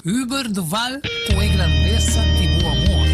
Hubert Duval cu e grandeza di bo amor.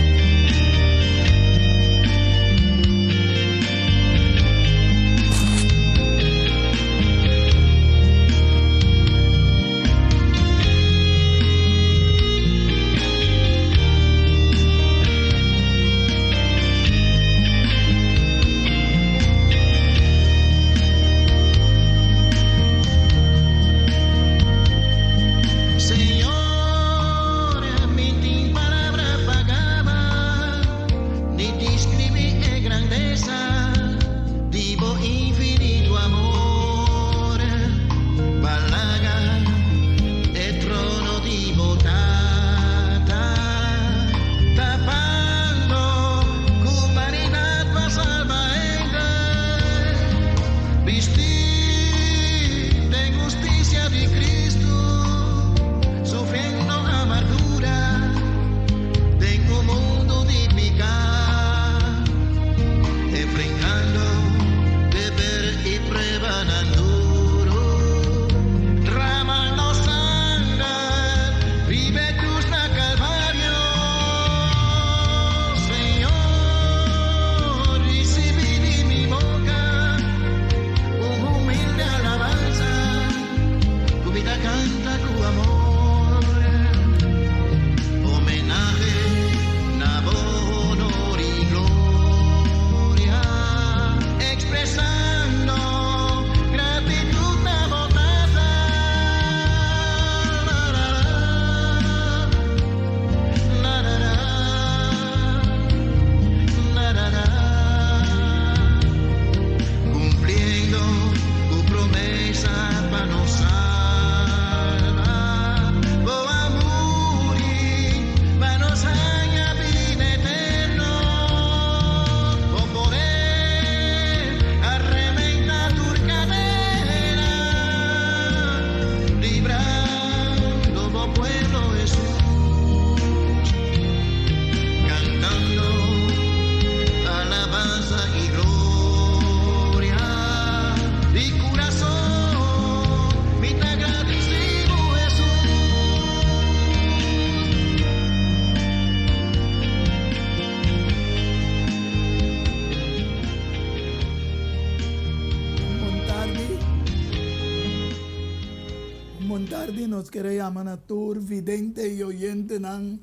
Bon tardi, nos kere yama na tur vidente y oyentenan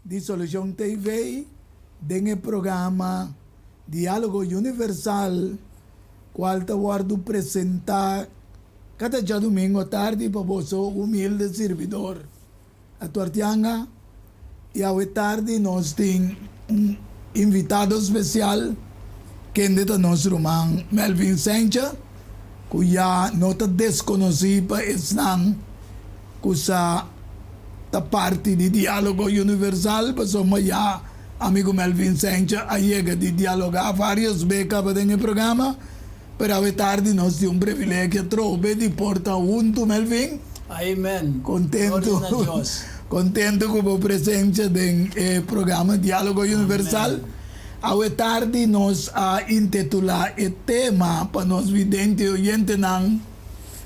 di Solucion TV den e programa Dialogo Universal cual ta wordo presenta cada djadomingo tardi pa boso humilde sirbidor Atuartianga y awe tardi nos tin un invitado special kende ta nos ruman Melvin Sencha cu ya no ta desconoci pa esnan cu sa ta parti di Dialogo Universal pasobra ya amigo Melvin Sencha a yega di dialoga varios be caba den e programa pero awe tardi nos tin un privilegio atrobe di por ta hunto Melvin. Amen. Contento Gloria na Dios. Contento cu bo presencia den e programa Dialogo Universal. Awe tardi nos a intitula e tema pa nos vidente y oyentenan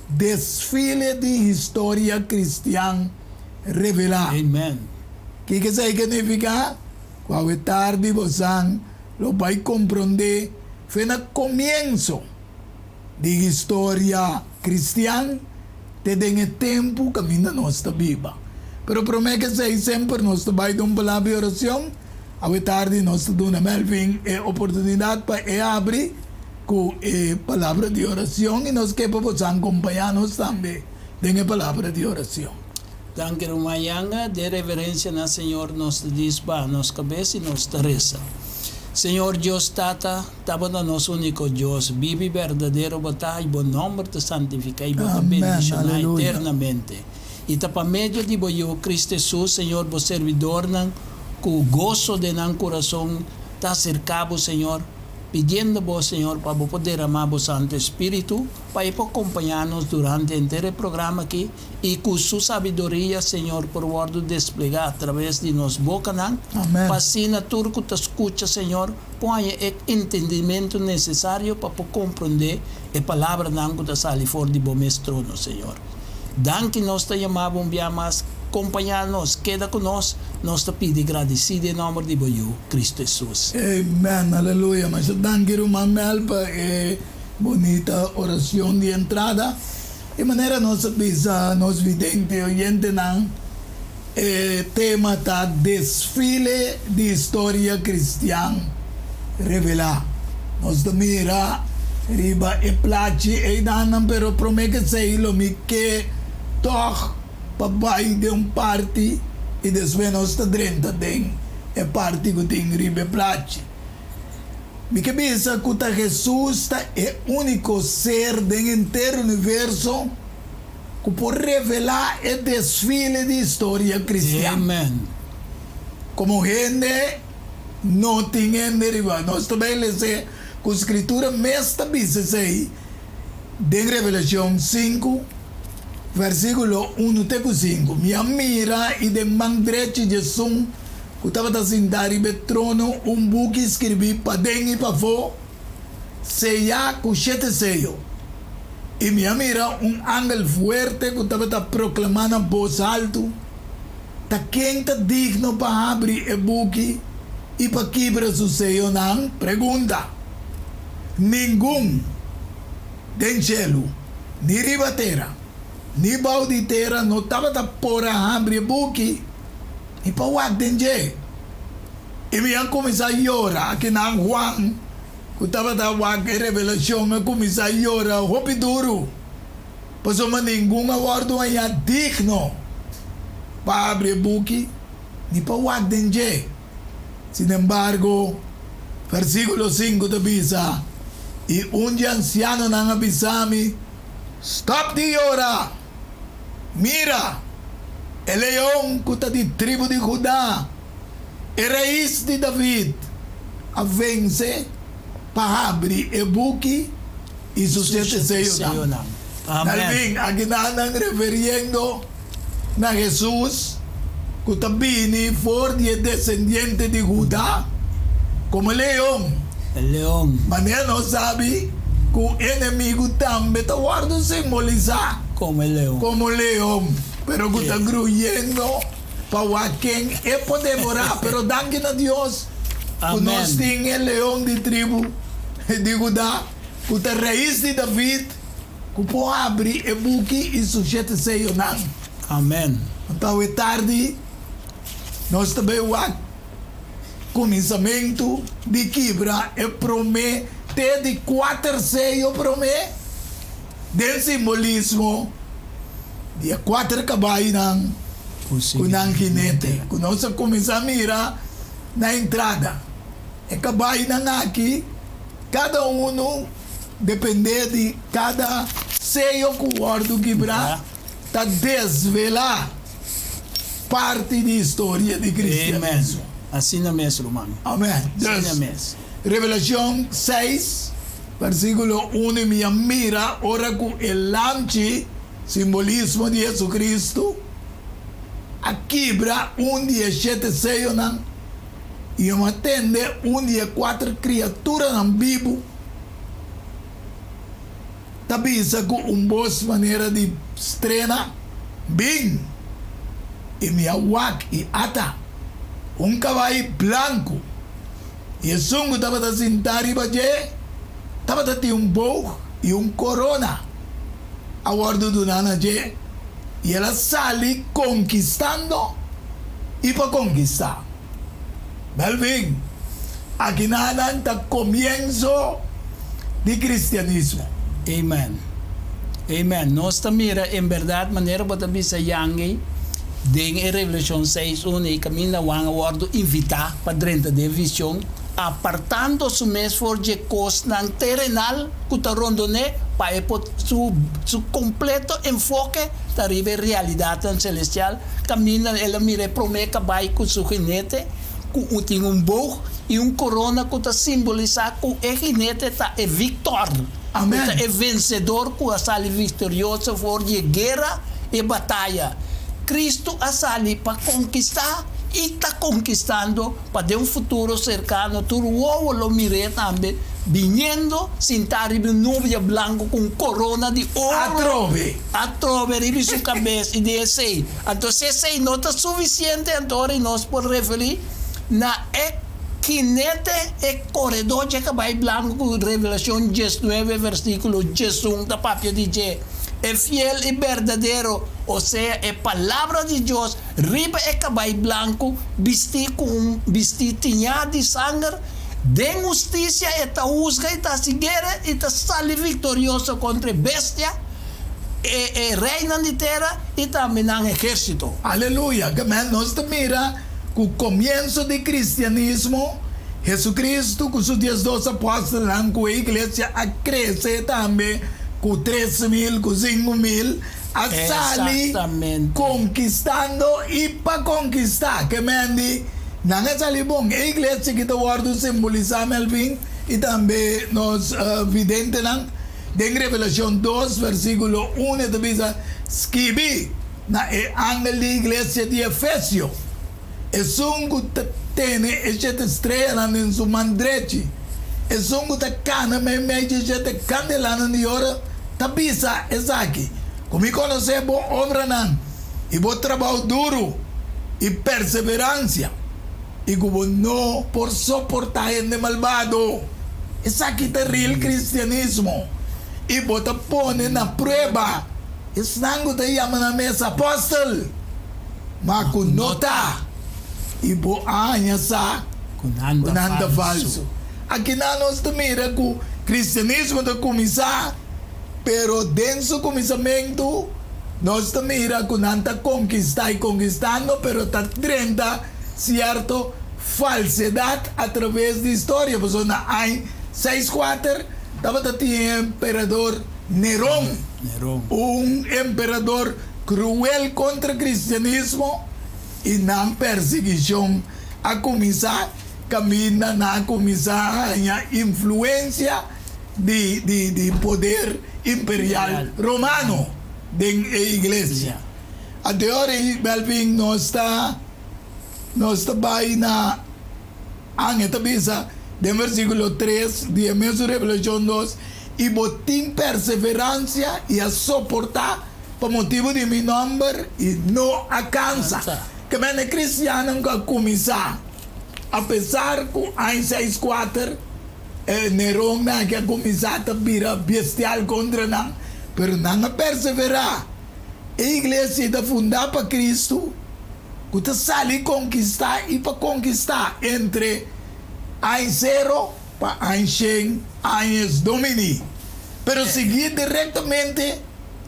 Desfile di Historia Cristian Revelá. Amen. Kiko esei ke nifiká? Ku awe tardi bosan lo bai komprondé fe na komienso di historia kristian te den e tempu kaminda nos ta biba. Pero promé ke esei semper nos ta bai den un palabra di orashon. Awe tardi nos ta duna Melvin e oportunidat pa e abri ku e palabra di oracion y nos ke pa bosan compaña nos tambe den e palabra di oracion. Danki ruman Yanga, den reverencia na Señor nos ta dis baha nos cabes y nos ta reza. Señor Dios Tata, ta bo ta nos unico Dios, biba y berdadero bo ta y bo nomber ta santifica y bo ta Amen, bendiciona aleluya. eternamente. Y ta pa medio di bo Yiu Cristo Jesus, Señor, bo servidornan cu goso den nan curason ta acerca bo, Señor, Pidiendo Bo, Señor, pa Bo por derama Bo Santo Espíritu, pa E por kompañá nos durante henter e programa aki, i ku Su sabiduria, Señor, por wòrdu desplegá atraves di nos bokanan, pa asina tur ku ta skucha, Señor, por haña e entendimentu nesesario pa por komprondé e palabranan ku ta sali for di Bo mes trono, Señor. Danki nos ta yama bo un bia mas, kompañá nos, keda ku nos, nos ta pidi gradisí den nòmber di bo Yu, Kristu Hesus. Amen, aleluya. Masha danki ruman Mel pa e bunita oracion di entrada. E manera nos a bisa nos vidente y oyentenan, e tema ta Desfile di Historia Cristian Revelá. Nos ta mira riba e plachi eidannan, pero prome ke esei lo mi ke tog pa bai den un parti y despues nos ta drenta den e parti cu tin riba e plachi. Mi ke bisa ku ta Hesus ta e úniko ser den henter universo ku por revelá e desfile di historia kristian. Amen. Komo hende, no tin hende riba nos ta bai lese ku Skritura mes ta bisa esei den Revelashon sinku, vèrsikulo unu te ku sinku, Mi a mira i den man drechi di esun ku tabata sintá riba e trono un buki skirbí paden i pafó, seyá ku shete seyo. I mi a mira un angel fuerte ku tabata proklamá na bos haltu, Ta ken ta digno pa habri e buki i pa kibra su seyonan? Pregunta. Ningun den shelu, ni riba tera, ni bou di tera no tabata por a habri e buki Mi pa wak den dje. I mi a kuminsá yora. Akinan Juan, ku tabata wak e revelashon, a kuminsá yora hopi duru, pasobra ningun a wòrdu hañá digno pa abri e buki ni pa wak den dje. Sinembargo, versíkulo sinku ta bisa, I un dje ansianonan a bisa mi, Stòp di yora! Mira! E leon ku ta di tribu di Judá, e rais di David, a vense pa habri e buki i su shete seyonan. Alvin, akinan nan referiendo na Hesus ku ta bini for di e desendiente di Judá komo e leon. Manera nos sabi ku enemigu tambe ta wòrdu simbolisá komo leon, pero ku ta gruyendo pa wak ken e por devorá. Pero danki na Dios ku nos tin e leon di tribu di Judá, ku ta rais di David, ku por habri e buki i su shete seyonan. Amen. Anto awe tardi nos ta bai wak Kuminsamentu di kibra e promé te di kuater seyo promé den simbolismo di e kuater kabainan ku nan hinete ku nos a kuminsá mira na entrada. E kabainan aki kada unu dependé di kada seyo ku wòrdu kibrá ta desvelá. Parti di historia di cristianismo. Amen. Asina mes, ruman. Amen. Asina mes. Revelacion seis, versiculo uno, I mi a mira ora cu e lamchi, simbolismo di Jesucristo, a kibra un di e shete seyonan, i mi a tende un di e cuater criaturanan bibu ta bisa ku un bos manera di strena, Bin! I mi a wak i ata, un kabai blanku, i esun ku tabata sintá riba dje tabata tin un boog i un korona a wòrdu duná na dje, i el a sali konkistando i pa konkistá. Melvin, Akinanan ta komienso di kristianismo. Amen. Amen. Nos ta mira en berdad manera bo ta bisa Yangey den e Revelashon seis un ei kaminda Juan a wòrdu invitá pa drenta den vision apartando su mes for dje kosnan terenal ku ta rondon'é pa e por su su kompleto enfoke ta riba e realidatnan selestial kaminda el a mira e promé kabai ku su jinete ku un tin un boog i un korona ku ta simbolisá ku e jinete ta e viktor, ku ta e vensedor ku a sali viktorioso for di e guera, e bataya. Kristu a sali pa konkistá i ta konkistando pa den un futuro serkano tur wowo lo mir'é tambe. Biniendo sintá riba un nubia blanku ku un korona di oro. Atrobe. Atrobe riba su kabes i di esei. Anto si esei no ta sufisiente, anto ora nos por referí na e kinete, e koredó dje kabai blanku ku Revelashon diesnuebe versíkulo diesun ta papia di dje, e fiel i berdadero, osea e Palabra di Dios, riba e kabai blanku, bistí ku un bistí tiñá di sanger. Den hustisia e ta husga i ta hasi guera i ta sali viktorioso kontra e bestia, e e reinan di tera i tambe nan ehérsito. Aleluya! Gemeente, nos ta mira ku komienso di kristianismo, Hesukristu ku su diesdos apòstelnan ku e iglesia a krese tambe ku 3000, ku 5000, a sali konkistando i pa konkistá. Gemeente, Nan a sali bon. E iglesia ki ta wòrdu simbolisá, Melvin, i tambe nos videntenan, den Revelashon dos, versíkulo un, e ta bisa, Skibi na e angel di iglesia di Efesio, Esun ku ta tene e shete streanan den su man drechi, esun ku ta kana meimei dje shete kandelanan di oro, ta bisa esaki, Ku mi konosé bo obranan i bo trabou duru i perseveransia, i ku bo no por soportá hende malbado. Esaki ta real kristianismo, i bo ta pone na prueba esnan ku ta yama nan mes apòstel, ma ku no ta, i bo a haña sa ku nan ta falsu. Akinan nos ta mira ku kristianismo ta kuminsá. Pero den su kuminsamentu nos ta mira ku nan ta konkistá i konkistando, pero ta drenta sierto falsedat atraves di historia. Pasobra na aña seis kuater tabata tin e emperador Neron, un emperador kruel kontra kristianismo, i nan persiguishon a kuminsá kaminda nan a kuminsá haña influensia. di di di poder imperial romano den e iglesia. Anto e ora ei Melvin nos ta nos ta bai na an e ta bisa den versikulo tres di e mesun Revelashon dos, I bo tin perseveransia i a soportá pa motibu di mi nòmber i no a kansa. Ke mende kristiannan ku a kuminsá apesar ku aña seis kuater E Neronnan aki a kuminsá ta bira bestial kontra nan, pero nan a perseverá. E iglesia ta fundá pa Kristu, ku ta sali konkistá i pa konkistá entre aña sero pa aña shen años Domini. Pero siguí direktamente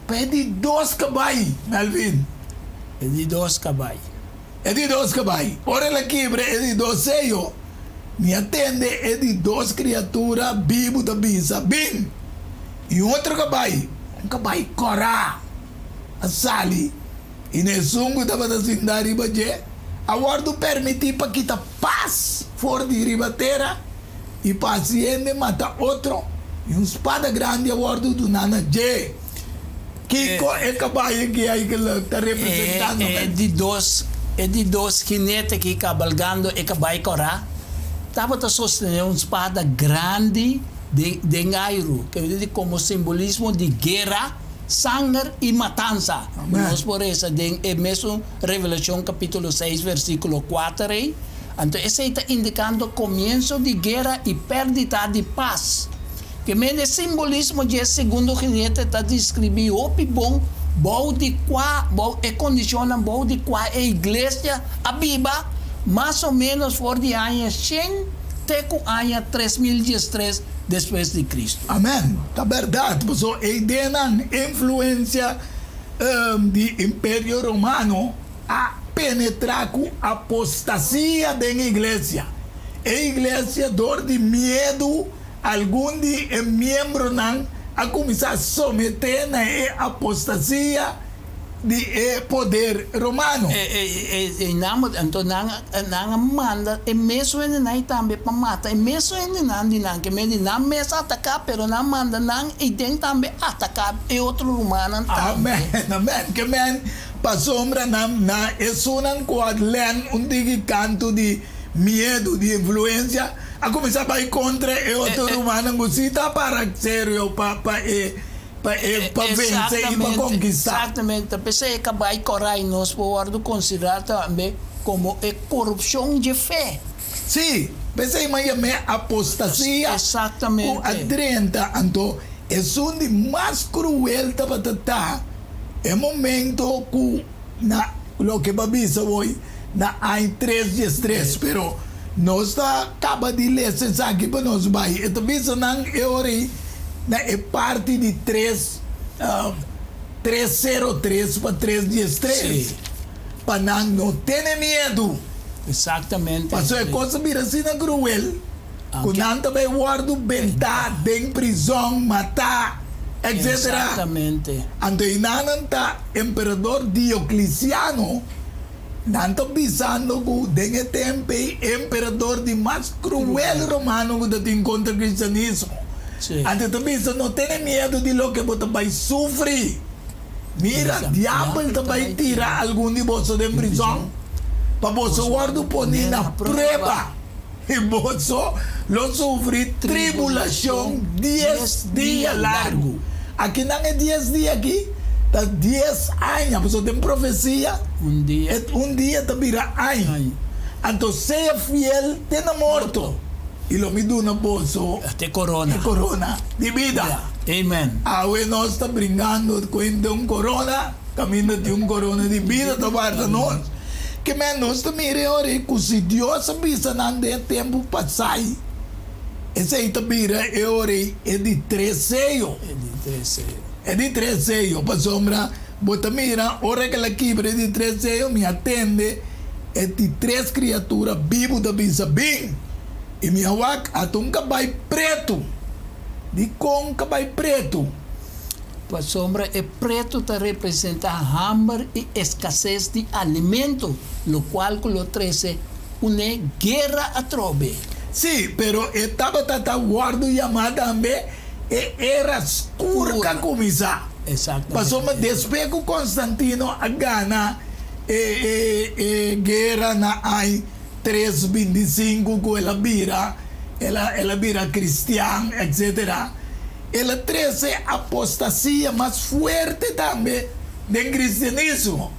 pa e di dos kabai, Melvin. E di dos kabai. E di dos kabai. Ora el a kibra e di dos seyo, mi a tende e di dos kriatura bibu ta bisa, Bin! I un otro kabai, un kabai kòrá, a sali, i na esun ku tabata sintá riba dje a wòrdu permití pa kita pas for di riba tera i pa hasi hende mata otro, i un spada grandi a wòrdu duná na dje. Kiko e kabai aki eigenlijk ta representando? E di dos, e di dos jinete ki kabalgando e kabai kòrá tabata sostené un spada grandi den den airu, ke di komo simbolismo di guera, sanger i matansa. Nos por resa den e mesun Revelashon kapítulo seis versíkulo kuater ei. Anto esei ta indikando komienso di guera i pèrdida di pas. Ke men e simbolismo dje segundo jinete ta deskribí hopi bon bou di kua bou e kondishonnan bou di kua e iglesia a biba mas o ménos for di aña shen te ku aña 3013 despues di Kristu. Amèn. Ta bèrdat, pasobra e ideanan, e influensia di Imperio Romano a penetrá ku apostasia den iglesia. E iglesia dor di miedu Algun di e miembronan a kuminsá someté na e apostasia di e poder romano. E nan, anto nan, nan a manda e mesun hendenan ei tambe pa mata e mesun hendenan di nan, ke men di nan mes a ataká, pero nan manda nan ei den tambe ataká e otro rumannan tambe. Amen, amen. Ke men pasobra nan na esunnan ku a lèn un tiki kantu di miedu, di influensia. A kuminsá bai kontra e otro rumannan ku sí ta para serio pa pa e pa e pa vense i pa konkistá. Exactamente. Ta p'esei e kabai kòrá i nos por wòrdu konsiderá tambe komo e korupshon dje fe. Sí, p'esei mi a yam'é apostasia ku a drenta. Anto esun di mas kruel tabata ta e momento ku na loke bo a bisa hoy na aña tres diestres. Pero nos ta kaba di lesa esaki pa nos bai. E ta bisa nan e ora ei na e parti di tres 303 pa 313 pa nan no tene miedu. Exactamente. Pasobra e kos a bira asina kruel ku nan ta bai wòrdu bentá den prizòn, matá, etcetera. Exactamente. Anto einanan ta emperador Diocleciano, nan ta bisando ku den e tempu ei emperador di mas kruel romano ku ta tin kontra kristianismo. Sí. Anto e ta bisa, No tene miedu di loke bo ta bai sufri. Mira, diabel ta bai tira algun di boso den prizòn pa boso wòrdu poní na prueba, i boso lo sufri tribulashon dies dia largu. Akinan e dies dia akí ta dies aña, pasobra den profesia un dia ta bira aña. Anto sea fiel te na morto, i lo mi duna boso e korona di bida. Amen. Awe nos ta bringando cu hende un corona, caminda tin un corona di bida ta warda nos. Ke men nos ta mira e ora ei cu si Dios a bisa nan den e tempo pasai, esei ta bira e ora ei e di tres seyo. E di tres seyo. E di tres seyo, pasobra bo ta mira ora ke el a kibra e di tres seyo, mi a tende e di tres criatura bibu ta bisa, Bin! I mi a wak ata un cabai pretu. Dikon ka bai pretu? Pasobra e pretu ta representá hamber i eskases di alimento, lokual ku lo trese kuné guera atrobe. Sí, pero e tabata ta wòrdu yamá tambe e era skur ka kuminsá. Exactamente. Pasobra despues ku Konstantino a gana e e e guera na ai 325 ku el a bira el a el a bira kristian etcetera el a trese apostasia mas fuerte tambe den kristianismo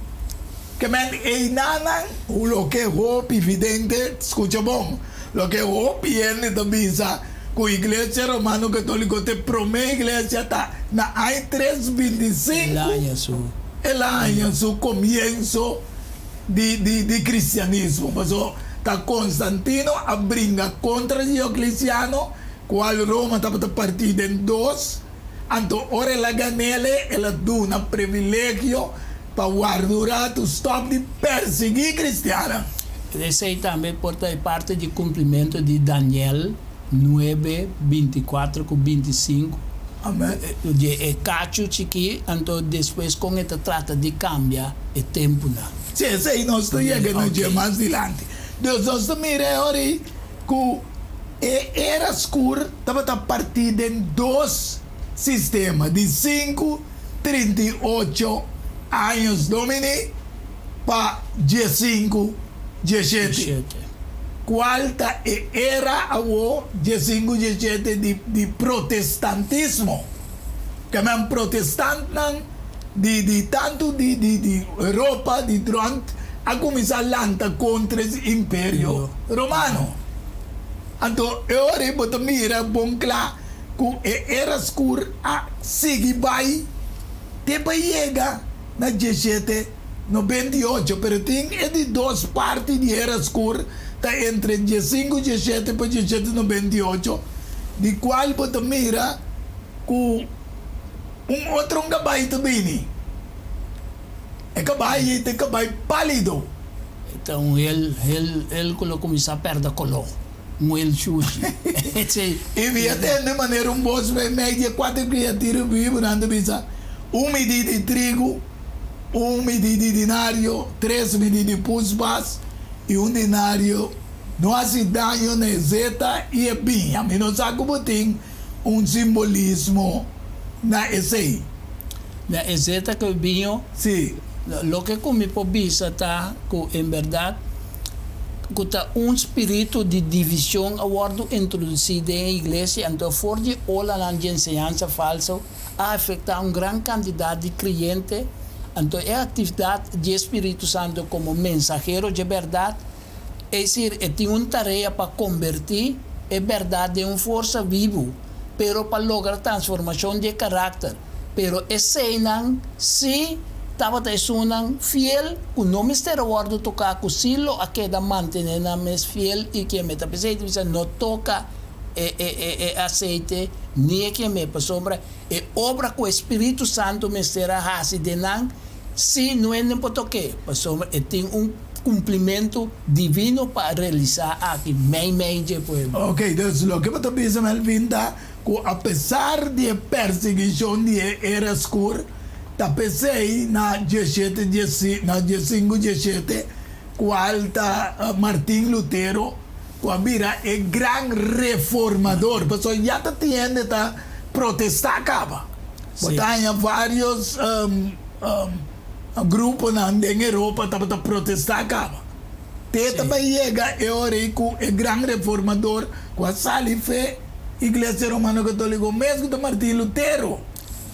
ke men einanan loke hopi vidente skucha bon loke hopi hende ta bisa ku iglesia romano katoliko ta e prome iglesia ta na aña 325 el a haña su komienso. di di di cristianismo, paso ta Constantino a bringa contra Diocleciano, cual Roma tabata partí den dos, anto ora el a ganele el a duna privilegio pa warda un ratu stop di persiguí cristiannan. Esei tambe por ta e parti di cumplimento di Daniel nuebe, 24 cu 25. Amen. Dje e cachu chikí, anto despues con e ta trata di cambia e tempunan. Sí, esei nos ta yega na dje mas dilanti. Dus nos ta mira e ora ei cu e era scur tabata partí den dos sistema di sinku, 38 años Domini pa 15, 17. Cual ta e era awo 15, 17 di di protestantismo. Kemen protestantnan di di tantu di di di Europa di rond a cuminsa lanta contra es imperio romano. Anto e ora ei bo ta mira bon cla cu e era scur a sigui bay te pa yega na 17 98, pero tin e di dos parti di era scur ta entre 15 17 pa 17 98, di cual bo ta mira cu un otro un cabay ta bini. E cabay ei ta e cabay palido. E ta un hel, hel, hel cu lo cuminsa perde color. Un hel shushi. I mi a tende manera un bos meimei di e kuater kriatura bibunan ta bisa, Un midí di trigu, un midí di dinario, tres midí di puspas i un dinario no hasi daño na e zeta i e biña. Mi no sa ku bo tin un simbolismo na esei. Na e zeta ku e biño? Sí. Loke ku mi por bisa ta ku en bèrdat. ku ta un spiritu di divishon a wòrdu introdusí den e iglesia, anto for di olanan di enseñansa falso a afektá un gran kantidat di kreyente, anto e aktividat di e Spiritu Santu komo mensahero dje bèrdat, es desir, e tin un tarea pa kombertí e bèrdat den un forsa bibu, pero pa logra transformashon di e karakter. Pero eseinan sí tabata esunnan fiel ku no mester a wòrdu toká, ku sí lo a keda mantené nan mes fiel i kem'é. Ta p'esei ta bisa, No toka e e e e aseite ni e kem'é, pasobra e obra ku e Spiritu Santu mester a hasi den nan sí no hende por tok'é, pasobra e tin un kumplimentu divino pa realisá aki meimei dje pueblo. Oke, dus loke bo ta bisa, Melvin, ta ku apesar di e persiguishon di e era skur, ta p'esei na dieshete diesi na diesinku dieshete, kual ta Martin Lutero ku a bira e gran reformador, pasobra ya ta tin hende ta protestá kaba. Bo ta haña vários gruponan den Europa tabata protestá kaba. Te ta bai yega e ora ei ku e gran reformador ku a sali fe Iglesia Romano Katoliko mes ku ta Martin Lutero.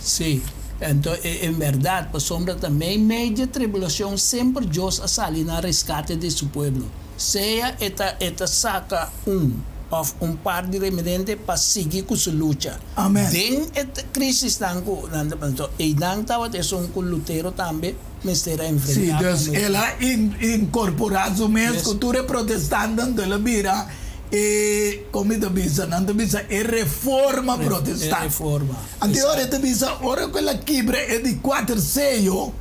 Sí, anto e en bèrdat, pasobra ta meimei dje tribulashon semper Dios a sali na reskate di su pueblo. Sea e ta e ta saka un òf un par di remanente pa sigui ku su lucha. Amen. Den e krisisnan ku nan ta pasa, einan tabata esun ku Lutero tambe mester a Sí, enfrentá dus komo. el a inkorporá su mes ku tur e protestantenan, anto el a bira e, kon mi ta bisa, nan ta bisa e Reforma E Protestant. Reforma, Anto e ora e esakto. ta bisa, ora ku el a kibra e di kuater seyo,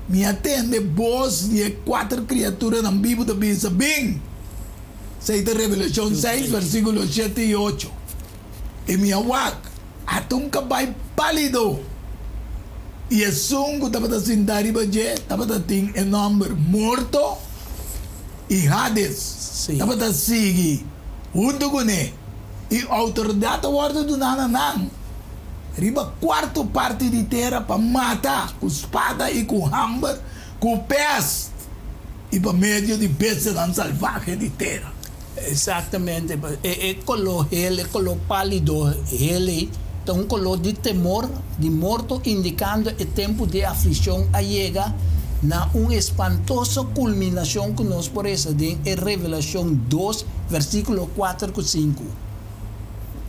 mi a tende bos di e kuater kriaturanan bibu ta bisa, Bin! Esei ta Revelashon seis, versíkulo shete i ocho. I mi a wak, ata un kabai pálido, i esun ku tabata sintá riba dje tabata tin e nòmber Morto i Hades tabata sigui huntu kuné, i outoridat a wòrdu duná na nan riba kuarto parti di tera pa mata ku spada i ku hamber, ku pèst i pa medio di bestianan salvahe di tera. Exactamente. E e color hel, e color palido hel ei, ta un color di temor, di morto, indicando e tempo di afliccion a yega na un espantoso culminacion cu nos por reza den e Revelacion dos, versiculo cuater cu sinku.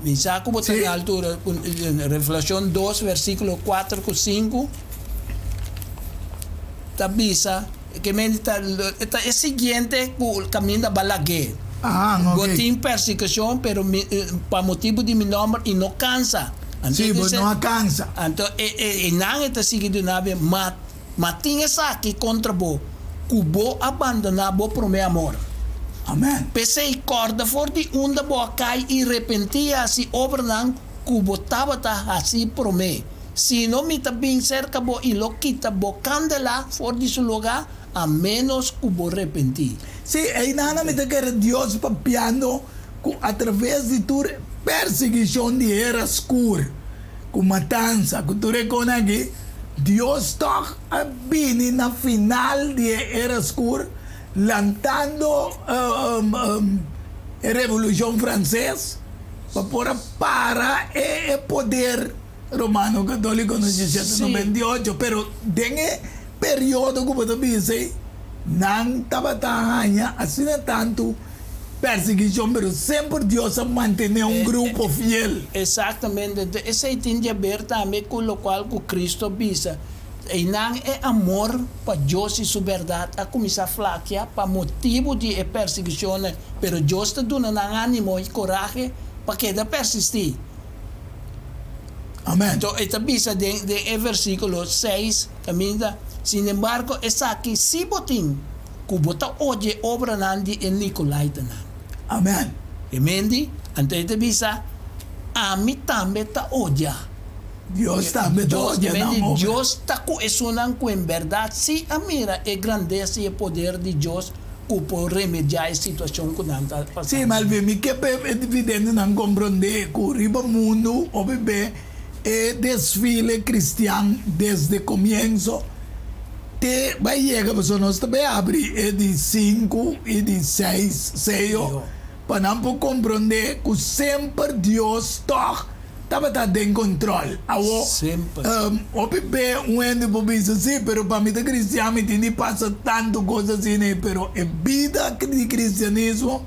Mi sa cu bo ta na altura cu Revelacion dos, versiculo cuater cu sinku ta bisa. Ke mende ta ta e siguiente ku kaminda ba lag'é. Ahan, Bo ok. tin persekushon, pero mi pa motibu di mi nòmber i no kansa. Anto Sí, e bo dice, no a kansa. Anto e e e nan e ta sigui duna be, ma ma tin esaki kontra bo, ku bo a bandoná bo promé amor. Amèn. P'esei kòrda for di unda bo a kai i repentí hasi obranan ku bo tabata hasi promé. Sino mi ta bin serka bo i lo kita bo kandela for di su lugá, a ménos ku bo repentí. Sí, einana mi ta kere Dios papiando ku atraves di tur persiguishon di era skur, ku matansa, ku tur e konan aki, Dios tòg a bini na final di e era skur, lantando e Revolushon Franses pa por a para e poder Romano Católico na 1798, pero den e periodo ku bo ta bisa ei, nan tabata haña asina tantu persiguishon, pero semper Dios a mantené un grupo fiel. Exactamente. Entonces esei tin di haber tambe ku lokual ku Cristo a bisa. Einan e amor pa Dios i su bèrdat a kuminsá flakia pa motibu di e persiguishonnan, pero Dios ta duna nan ánimo i korahe pa keda persistí. Amen. Anto e ta bisa den den e versíkulo seis kaminda, Sinembargo, esaki sí bo tin, ku bo ta odia e obranan di e nikolaitanan. Amen. E mendi, anto e ta bisa, Ami tambe ta odia. Dios tambe ta odia nan obra. Dios ta ku esunnan ku en bèrdat sí a mira e grandesa i e poder di Dios ku por remediá e situashon ku nan ta pasando. Sí, Melvin, mi ke pa e dividentenan komprondé ku riba mundu hopi be e desfile kristian desde komienso. Te bai yega pasobra nos ta bai abri e di sinku i di seis seyo pa nan por komprondé ku semper Dios tòg tabata den kontròl. Awor, hopi be un hende por bisa, Sí, pero pa mi ta kristian mi tin di pasa tantu kos asina ei. Pero e bida di kristianismo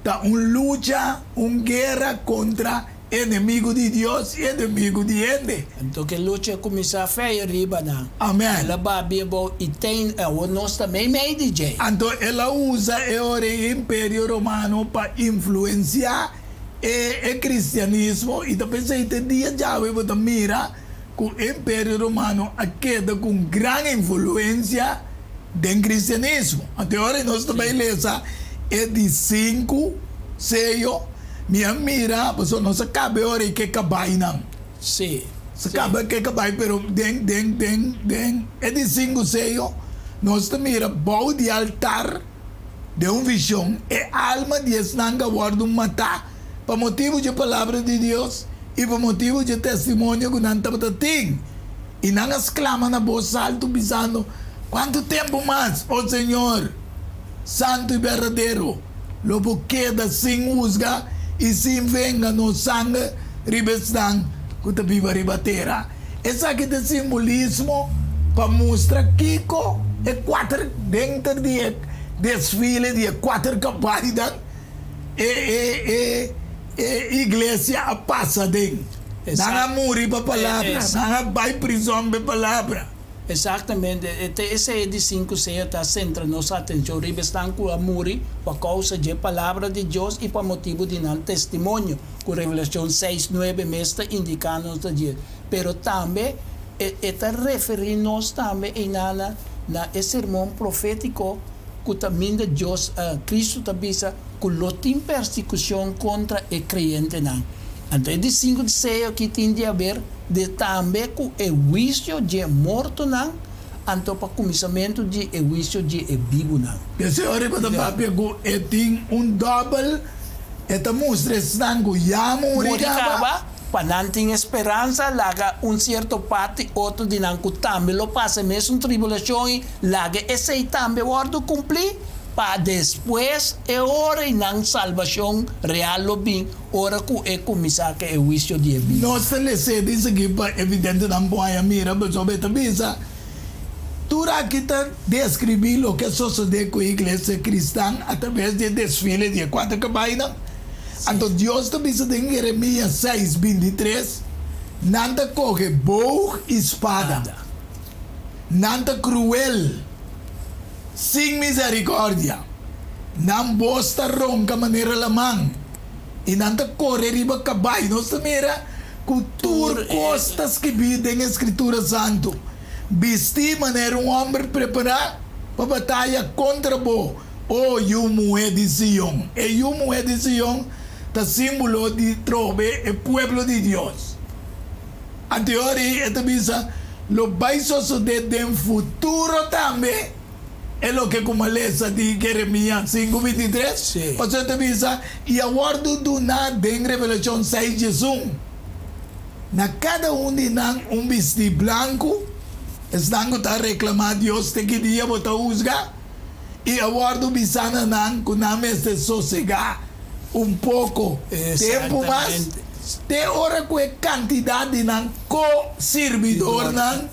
ta un lucha, un guera kontra Enemigu di Dios i enemigu di hende. Anto ke lucha a kuminsá fei riba nan. Amen. El a babia abou i ten awor nos ta meimei di dje. Anto el a usa e ora e Imperio Romano pa influensiá e e kristianismo i ta p'esei te dia djawe bo ta mira ku e Imperio Romano a keda ku un gran influensia den kristianismo. Anto e ora nos ta bai lesa e di sinku seyo. Mi a mira, pasobra nos a kaba e ora ei ke kabainan. Sí. Nos a kaba ke kabai, pero den, den, den, den e di sinku seyo, nos ta mira bou di altar, den un vishon, e alma di esnan ku a wòrdu matá pa motibu dje palabra di Dios i pa motibu dje testimonio ku nan tabata tin. I nan a sklama na bos altu, bisando, Kuantu tempu mas, o Señor, santu i berdadero? Lo bo keda sin husga i sin venga nos sanger riba esnan ku ta biba riba tera. Esaki ta simbolismo pa mustra kiko e kuater denter di e desfile di e kuater kabainan e e e e iglesia a pasa den. Nan a muri pa palabra, nan a bai prizòn pa e palabra. Exactamente, e ta esei e di sinku sea ta sentra nos atencion riba esnan cu a muri pa causa dje Palabra di Dios i pa motibu di nan testimonio, cu Revelacion seis nuebe mes ta indica nos ta dje. Pero tambe e e ta referi nos tambe einana na e sermon profetico cu ta minda Dios, Cristo ta bisa cu lo tin persecucion contra e creyentenan. Anto e di sinku seyo aki tin di haber de tambe ku e huisio dje mortonan, anto pa kuminsamentu di e huisio dje e bibunan. P'esei ora bo ta papia ku e tin un dòbel, e ta mustra esnan ku ya muri Muri kaba. kaba, pa nan tin e speransa, laga un sierto parti otro di nan ku tambe lo pasa e mesun tribulashon i laga esei tambe wòrdu kumplí, pa despues e ora i nan salbashon real lo bin. Ora ku e kuminsá ku e huisio di e bida. Nos ta les'é di sigui pa evidentenan bo haña mira, pasobra e ta bisa, Tur aki ta deskribí loke a sosodé ku e iglesia kristan atraves di e desfile di e kuater kabainan. Anto Dios ta bisa den Jeremias seis, 23, Nan ta kohe boog i spada. Nan ta kruel. Sin misericordia, nan bos ta ronca manera laman, i nan ta core riba cabai. Nos ta mira cu tur cos ta skibí den e Scritura Santu. Bistí manera un homber prepará pa bataya contra bo, o yu muhé di Sion. E yu muhé di Sion ta símbolo di trobe e pueblo di Dios. Anteori e ta bisa, Lo bai sosodé den futuro tambe e loke ku malesa di Jeremias sinku 23. Pasobra e ta bisa, I a wòrdu duná den Revelashon seis 11, na kada un di nan un bistí blanku, esnan ku ta reklamá Dios te ki dia bo ta husga? I a wòrdu bisá na nan ku nan mester sosegá un poko tempu mas, te ora ku e kantidat di nan ko-sirbidornan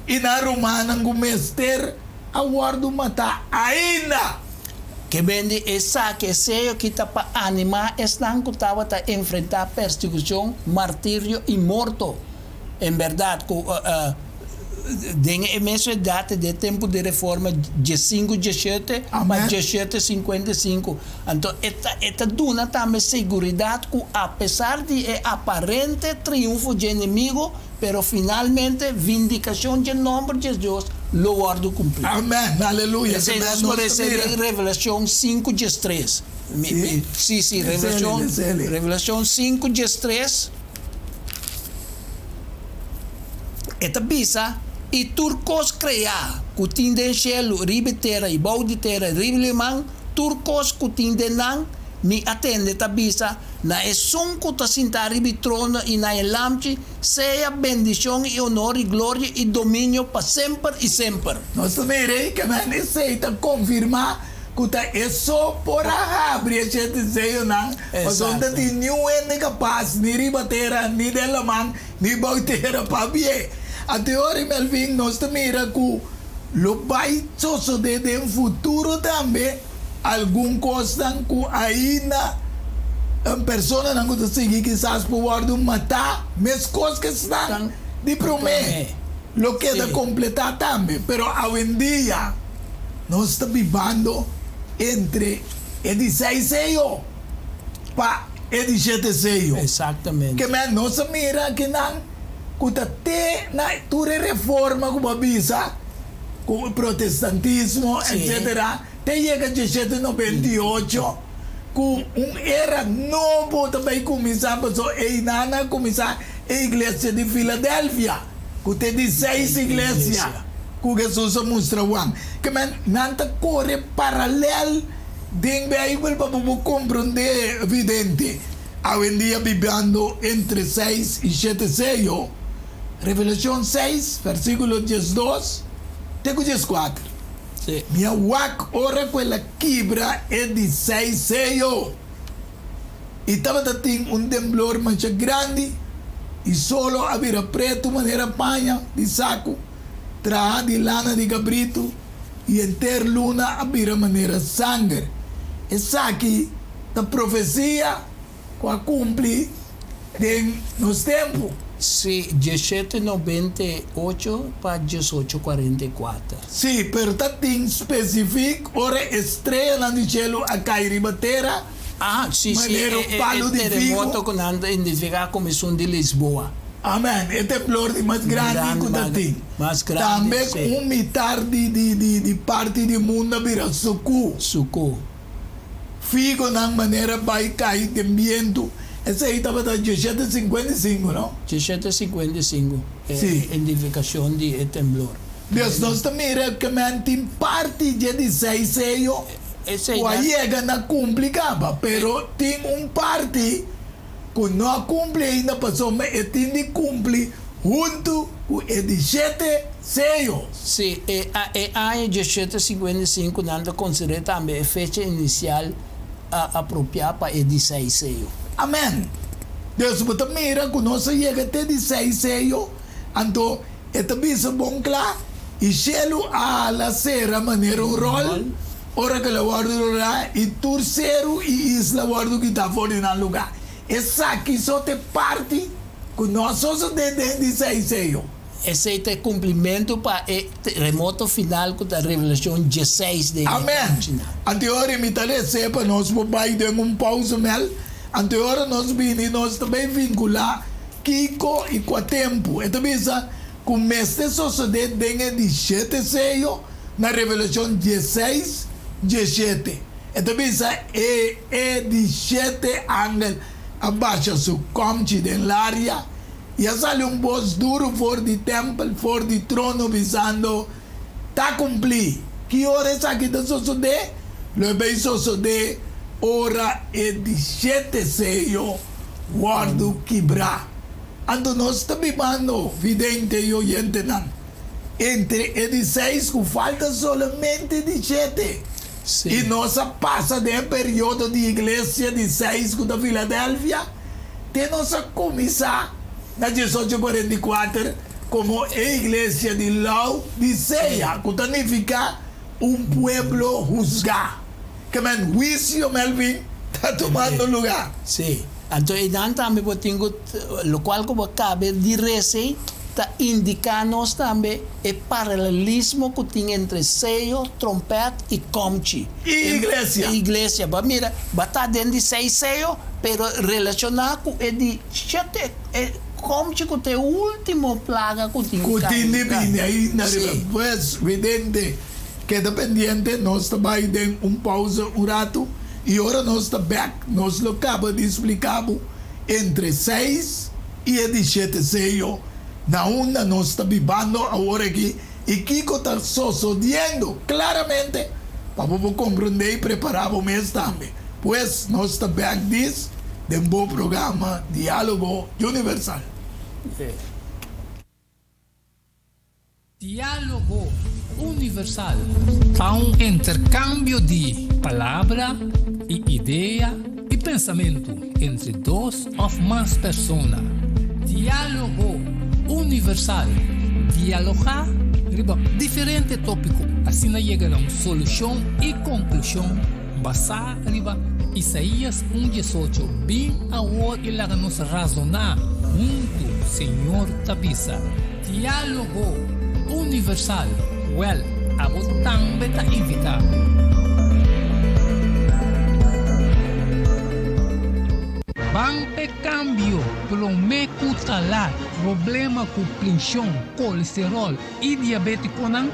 i nan rumannan ku mester a wòrdu matá ainda. Ke bende esaki, e seyo ki ta pa animá esnan ku tabata enfrentá persekushon, martirio i morto. En bèrdat ku den e mesun edat di e tempu di Reforma, diesinku diesshete pa diesshete sinkuenta i sinku. Anto e ta e ta duna tambe seguridat ku apesar di e aparente triunfo dje enemigo, pero finalmente vindikashon dje nòmber dje Dios lo wòrdu kumplí. Amen. Aleluya. Esei nos por resebí den Revelashon sinku diestres. Sí, sí, Revelashon, Revelashon sinku diestres. E ta bisa, I tur kos kreá ku tin den shelu, riba e tera i bou di tera i riba liman, tur kos ku tin den nan, Mi a tende ta bisa, Na Esun ku ta sintá riba e trono i na e Lamchi sea bendishon i onor i gloria i dominio pa semper i semper. Nos ta mira ei ke men esei ta konfirmá ku ta e so por a habri e shete seyonan, pasobra no ta tin niun hende kapas ni riba tera ni den laman ni bou tera pa habié. Anto e ora ei, Melvin, nos ta mira ku lo bai sosodé den futuro tambe. Algun kosnan ku ainda personanan ku ta sigui kisas por wòrdu matá meskos ku esnan di promé lo keda kompletá tambe. Pero awendia nos ta bibando entre e di seis seyo pa e di shete seyo. Ke men nos a mira akinan ku ta te na tur e reforma ku bo a bisa. Ku protestantismo etcetera te yega 1798 ku un era nobo ta bay kuminsá pasobra einan a kuminsá e iglesia di Filadelfia ku ta e di seis iglesia ku Hesus a mustra Juan. Ke men nan ta kore paralel den Bijbel pa bo por komprondé evidente. Awendia bibando entre seis i shete seyo. Revelashon seis, versíkulo 12 te ku 14. Sí. Mi a wak ora ku el a kibra e di seis seyo, i tabata tin un temblor masha grandi, i solo a bira pretu manera paña di saku traha di lana di kabritu, i henter luna a bira manera sanger. Esaki ta profesia Ku a kumpli den nos tempu. Sí, 1798 pa 1844. Sí, pero ta tin spesifik ora e streanan di shelu a kai riba tera, Ah, sí, sí, manera un e palu di figo. teremoto ku nan ta identifiká komo esun di Lisboa. Amen, e temblor di mas grandi ku ta tin. Mas grandi, Tambe sí. un mitar di di parti di mundu a bira sukú. Sukú. Figonan manera bai kai den bientu. Esei tabata 1755, no? 1755, e Sí. identifikashon di e temblor. Dus nos ta mira ke men tin parti dje di seis seyo Esei ku a ta. yega na kumpli kaba, pero tin un parti ku no a kumpli ainda pasobra e tin di kumpli huntu ku e di shete seyo. Sí, e e aña 1755 nan ta konsider'é tambe e fecha inisial apropiá pa e di seis seyo. Amèn! Dus bo ta mira ku nos a yega te di seis seyo, anto e ta bisa bon kla, I shelu a hala sera manera un ròl, ora ku el a wòrdu rolá, i tur seru i isla a wòrdu kitá for di nan lugá. Esaki so ta e parti ku no a sosodé den di seis seyo. Esei ta e kumplimentu pa e teremoto final ku ta Revelashon 16 den e Amen! kòmchinan. Anto e ora mi ta resé pa nos por bai den un pausa mel. Anto e ora nos bini nos ta bai vinkulá kiko i kua tempu. E ta bisa ku mester sosodé den e di shete seyo na Revelashon 16, 17. E ta bisa e e di shete angel a basha su kòmchi den laria. I a sali un bos duru for di tèmpel, for di trono, bisando, Ta kumplí! Ki ora esaki ta sosodé? Lo e bai sosodé ora e di shete seyo wòrdu kibrá. Anto nos ta bibando, vidente i oyentenan, entre e di seis ku falta solamente di shete. I nos a pasa den e periodo di iglesia di seis ku ta Filadelfia. Te nos a kuminsá na 1844 komo e Iglesia di Laodisea, ku ta nifiká un pueblo husgá. Ke men huisio, Melvin, ta tumando lugá. Sí. Anto einan tambe bo tin ku lokual ku bo kabe di rese ta indiká nos tambe e paralelismo ku tin entre seyo, trompèt i kòmchi. I iglesia. I iglesia. Bo a mira, bo a ta den di seis seyo. Pero relacioná cu e di shete, e comchi cu ta e ultimo plaga cu tin Cu tin di bini ainda riba. Sí. Pues, vidente, keda pendiente, nos ta bai den un pausa un ratu y ora nos ta bek, nos lo caba di splica bo entre seis y e di shete seyo na unda nos ta bibando awor aki y kico ta sosodiendo claramente pa bo por comprende y prepara bo mes tambe. Pues nos ta bek dis den bo programa Dialogo Universal. Dialogo Universal ta un intercambio di palabra y idea y pensamento entre dos of mas persona. Dialogo Universal, dialoga riba diferente topico, asina yega na un solucion y conclusion basa riba Isaías un diesocho, Bin awor y laga nos razona hunto, Señor ta bisa. Diálogo Universal, Wèl, abo tambe ta invitá. Ban p'e kambio promé ku ta lat. Problema ku plenshon, kolesteròl i diabétikonan,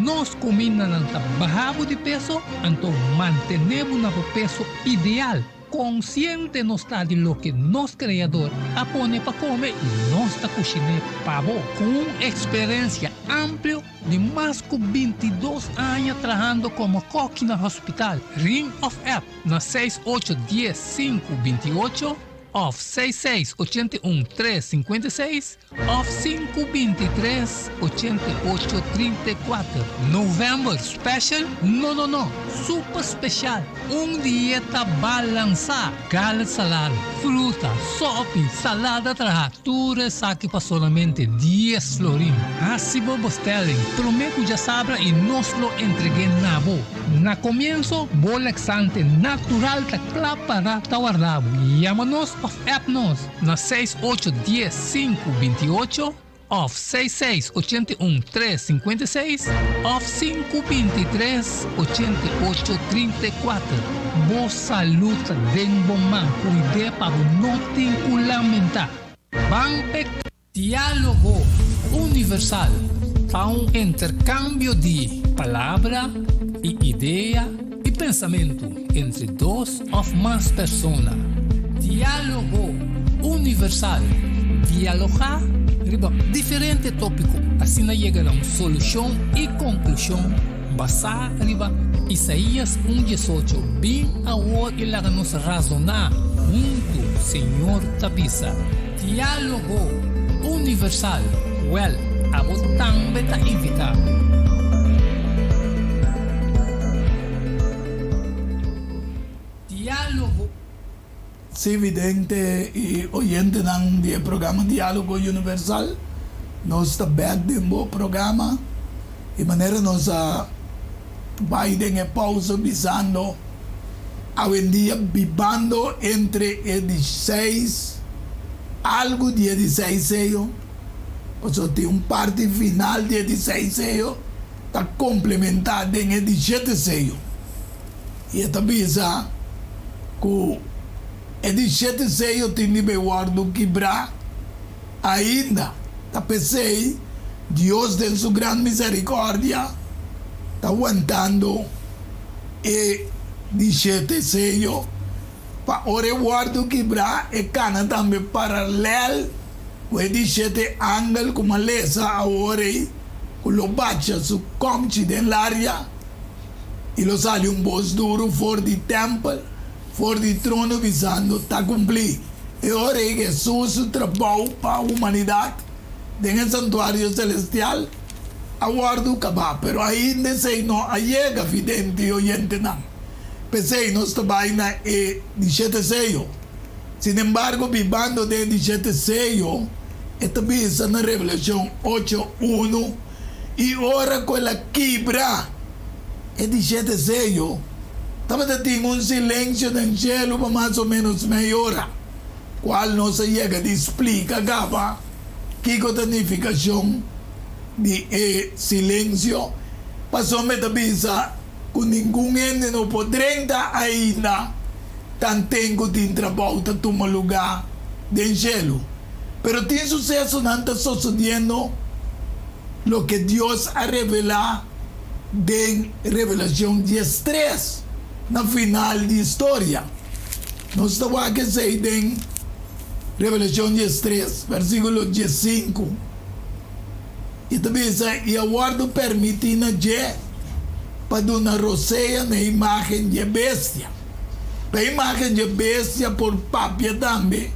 nos kumindanan ta baha bo di peso, anto mantené bo na bo peso ideal. Konsiente nos ta di loke nos Kreador a pone pa kome i nos ta kushiné pa bo. Ku un eksperensia amplio di mas ku bintidos aña trahando komo kòki na hospital, ring òf app na seis ocho dies sinku binti ocho òf seis seis ochenta i un tres sinkuenta i seis. Of sinku bintitres ochenta i ocho 34. November special? No no no! Super special! Un dieta balansá! Garlic salad, fruta, sopi, salada traha, tur esaki pa solamente dies florin. Hasi bo bestelling prome ku djasabra i nos lo entreg'é na bo. Na komienso, bo laxante natural ta kla para ta warda bo. Yama nos of app nos na seis ocho dies sinku binti ocho òf seis seis ochenta i un tres sinkuenta i seis òf sinku bintitres ochenta i ocho 34. Bo salud ta den bo man, kuid'é pa bo no tin ku lamentá. Ban p'e. Diálogo Universal ta un interkambio di palabra i idea i pensamentu entre dos òf mas persona. Diálogo Universal, dialogá riba diferente tópiko, asina yega na un solushon i konklushon basá riba Isaías un diesocho, Bin awor i laga nos razoná huntu, Señor ta bisa. Diálogo Universal, wèl, abo tambe ta invitá. Diálogo. Sí, vidente i oyentenan di e programa Diálogo Universal, nos ta bèk den bo programa i manera nos a bai den e pausa bisando awendia bibando entre e di seis algu di e di seis seyo, pasobra tin un parti final di e di seis seyo ta komplementá den e di shete seyo. I e ta bisa ku e di shete seyo tin di bay wòrdu kibrá ainda. Ta p'esei Dios den su gran miserikòrdia ta wantando e di shete seyo pa ora e wòrdu kibrá e kana tambe paralèl ku e di shete angel ku m'a lesa awor ei ku lo bacha su kòmchi den laria. I lo sali un bos duru for di tèmpel, for di trono, bisando, Ta kumplí! E ora ei Hesus su trabou pa humanidat den e santuario selestial a wòrdu kabá, pero ainda esei no a yega vidente i oyentenan. P'esei nos ta bai na e di shete seyo. Sinembargo, bibando den e di shete seyo, e ta bisa na Revelashon ocho unu, I ora ku el a kibra e di shete seyo, tabata tin un silensio den shelu pa mas o ménos mei ora, kual nos a yega di splika kaba kiko ta nifikashon di e silensio, pasobra e ta bisa ku ningun hende no por drenta ainda tanten ku tin trabou ta tuma lugá den shelu. Pero tin susesonan ta sosodiendo loke Dios a revelá den Revelashon diestres na final di historia. Nos ta wak esei den Revelashon diestres, versíkulo diesinku. I ta bisa, I a wòrdu permití na dje pa duna rosea na e imágen di e bestia. Pa e imágen dje bestia por papia tambe,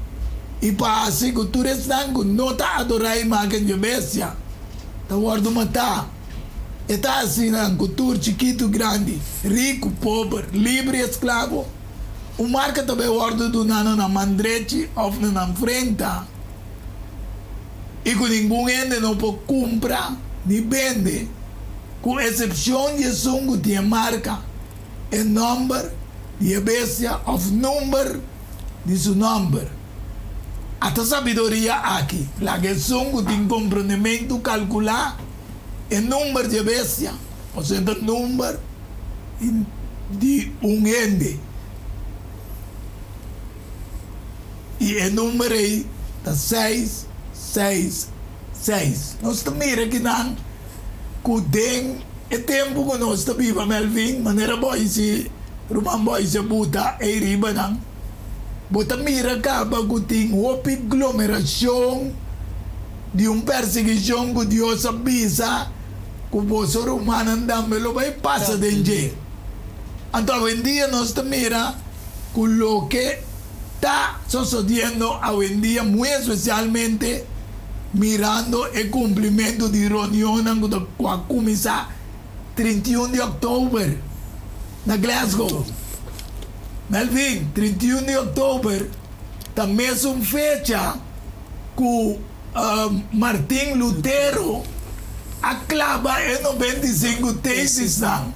i pa hasi ku tur esnan ku no ta adorá e imágen dje bestia ta wòrdu matá. E ta hasi nan ku tur chikitu i grandi, riku, pober, libre i esklabo, un marka ta bai wòrdu duná na nan man drechi òf na nan frenta, i ku ningun hende no por kumpra ni bende, ku esepshon di esun ku tin e marka. E nòmber di e bestia òf number di su nòmber. Ata sabiduria aki, laga esun ku tin komprondementu kalkulá e number di e bestia, osea ta number di un hende, i e number ei ta seis, seis, seis. Nos ta mira kinan ku den E tempu ku nos ta biba, Melvin, manera bo hisi, ruman bo hisi a buta ei riba nan, bo ta mira kaba ku tin hopi glomerashon di un persiguishon ku Dios a bisa ku boso rumannan tambe lo bai pasa den dje. Anto awendia nos ta mira ku loke ta sosodiendo awendia, muy espesialmente mirando e kumplimentu di reunionnan ku ta ku a kuminsá 31 di òktober na Glasgow. Melvin, 31 di òktober ta mesun fecha ku Martin Lutero a klaba e 95 tesisnan.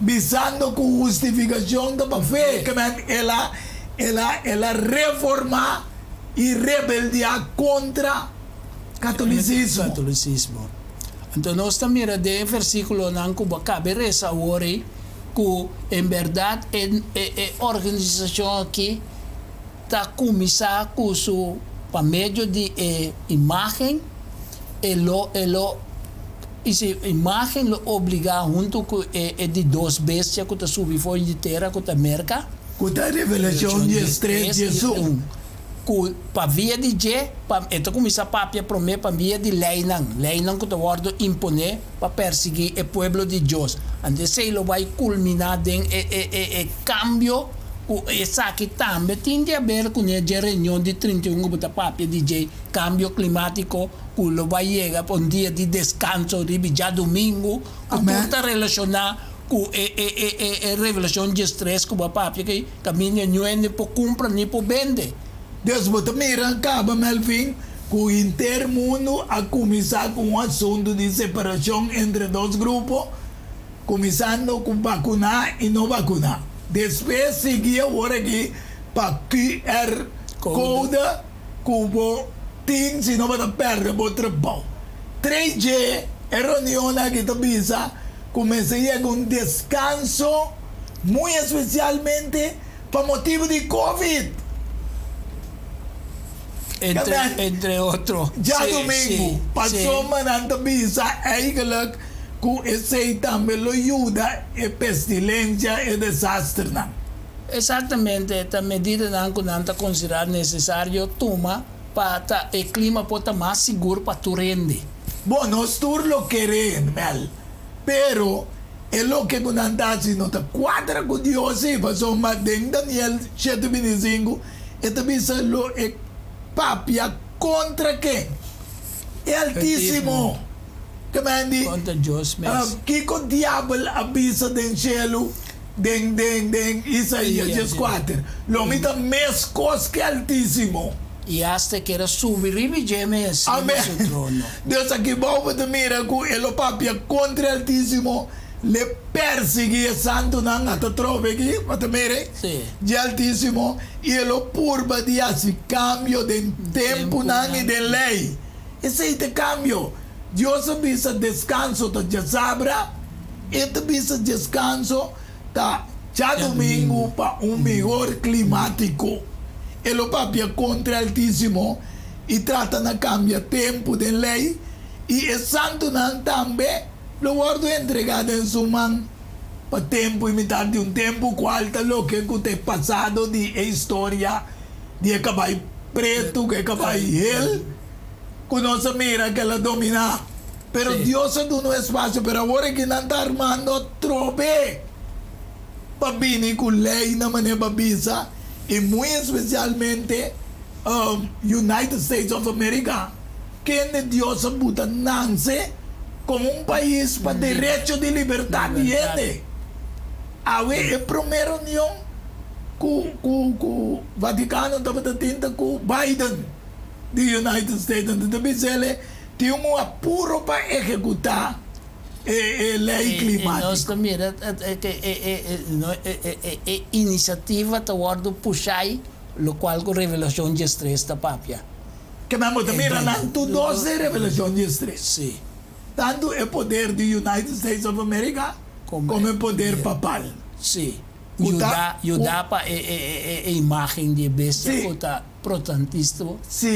Bisando ku hustifikashon ta pa fe, ke men el a el a el a reformá i rebeldiá kontra katolisismo. Katolisismo. Anto nos ta mira den e versíkulonan ku bo a kabe resa awor ei ku en bèrdat e e e organisashon aki ta kuminsá ku su pa medio di e imágen e lo e lo I si imágen lo obligá huntu ku e e di dos bestia ku ta subi for di tera ku ta Merka. Ku ta Revelashon 13, 11. Ku pa via di dje, pa e ta kuminsá papia promé pa via di leinan, leinan ku ta wòrdu imponé pa persiguí e pueblo di Dios. Anto esei lo bai kulminá den e e e e kambio ku esaki tambe tin di haber kuné dje reunion di 31 ku bo ta papia di dje, kambio klimátiko. Ku lo bai yega pa un dia di deskanso riba djadumingu, ku tur ta relashoná ku e e e e e Revelashon diestres ku bo a papia ki kaminda niun hende por kumpra ni por bende. Dus bo ta mira kaba, Melvin, ku henter mundu a kuminsá ku un asuntu di separashon entre dos grupo, kuminsando ku bakuná i no bakuná. Despues sigui awor aki pa QR code. Ku bo tin si no bo ta pèrdè bo trabou. Tres dje e reunionnan aki ta bisa ku mester yega un deskanso muy espesialmente pa motibu di covid. Entre entre otro. Djadumingu pasobra nan ta bisa eigenlijk ku esei tambe lo yuda e pestilensia e desasternan. Exactamente, ta medidanan cu nan ta considera necesario tuma pa ta e clima por ta mas sigur pa tur hende. Bon, nos tur lo kere, Mel, pero e loke cu nan ta haci no ta cuadra cu Dios, si, pasobra den Daniel shete binticinco e ta bisa lo e papia contra ken? E Altisimo. Ke men di, Contra Dios mes. Kico diabel a bisa den cielo? Den den den Isaías 14, Lo mi ta meskos ku e Altísimo. I asta e keda subi riba dje mes, riba su trono. Dios aki bou bo ta mira ku e lo papia kontra e Altísimo, l'e persiguí e santunan, ata trobe aki, bo ta mira ei? Dje Altísimo, i e lo purba di hasi kambio den tempunan i den lei. Esei ta e kambio. Dios a bisa deskanso ta djasabra. E ta bisa descanso ta djadumingu pa un mihor climatico. E lo papia contra e Altisimo y trata na cambia tempo den ley y e santonan tambe lo wordo entrega den su man pa tempo y mitar di un tempo cual ta loke cu ta e pasado di e historia di e cabai preto cu e cabai hel cu nos a mira cu el a domina. Pero Dios a duna un espacio, pero awor aki nan ta armando atrobe. Pa bini ku leinan manera pa bisa i muy espesialmente United States of America kende Dios a buta nanse komo un pais pa derecho di libertat di hende. Awe e prome reunion ku ku ku Vaticano tabata tin ta ku Biden di United States anto ta bis'el tin un apuro pa ehekutá e lei klimátiko. Nos ta mira e inisiativa ta wòrdu pushai lokual ku Revelashon diestres ta papia. Ke nan bo ta mira nan tur dos den Revelashon diestres. Sí. Tantu e poder di United States of America komo e poder papal. Sí. Yuda pa e imágen di e bestia ku ta protestantista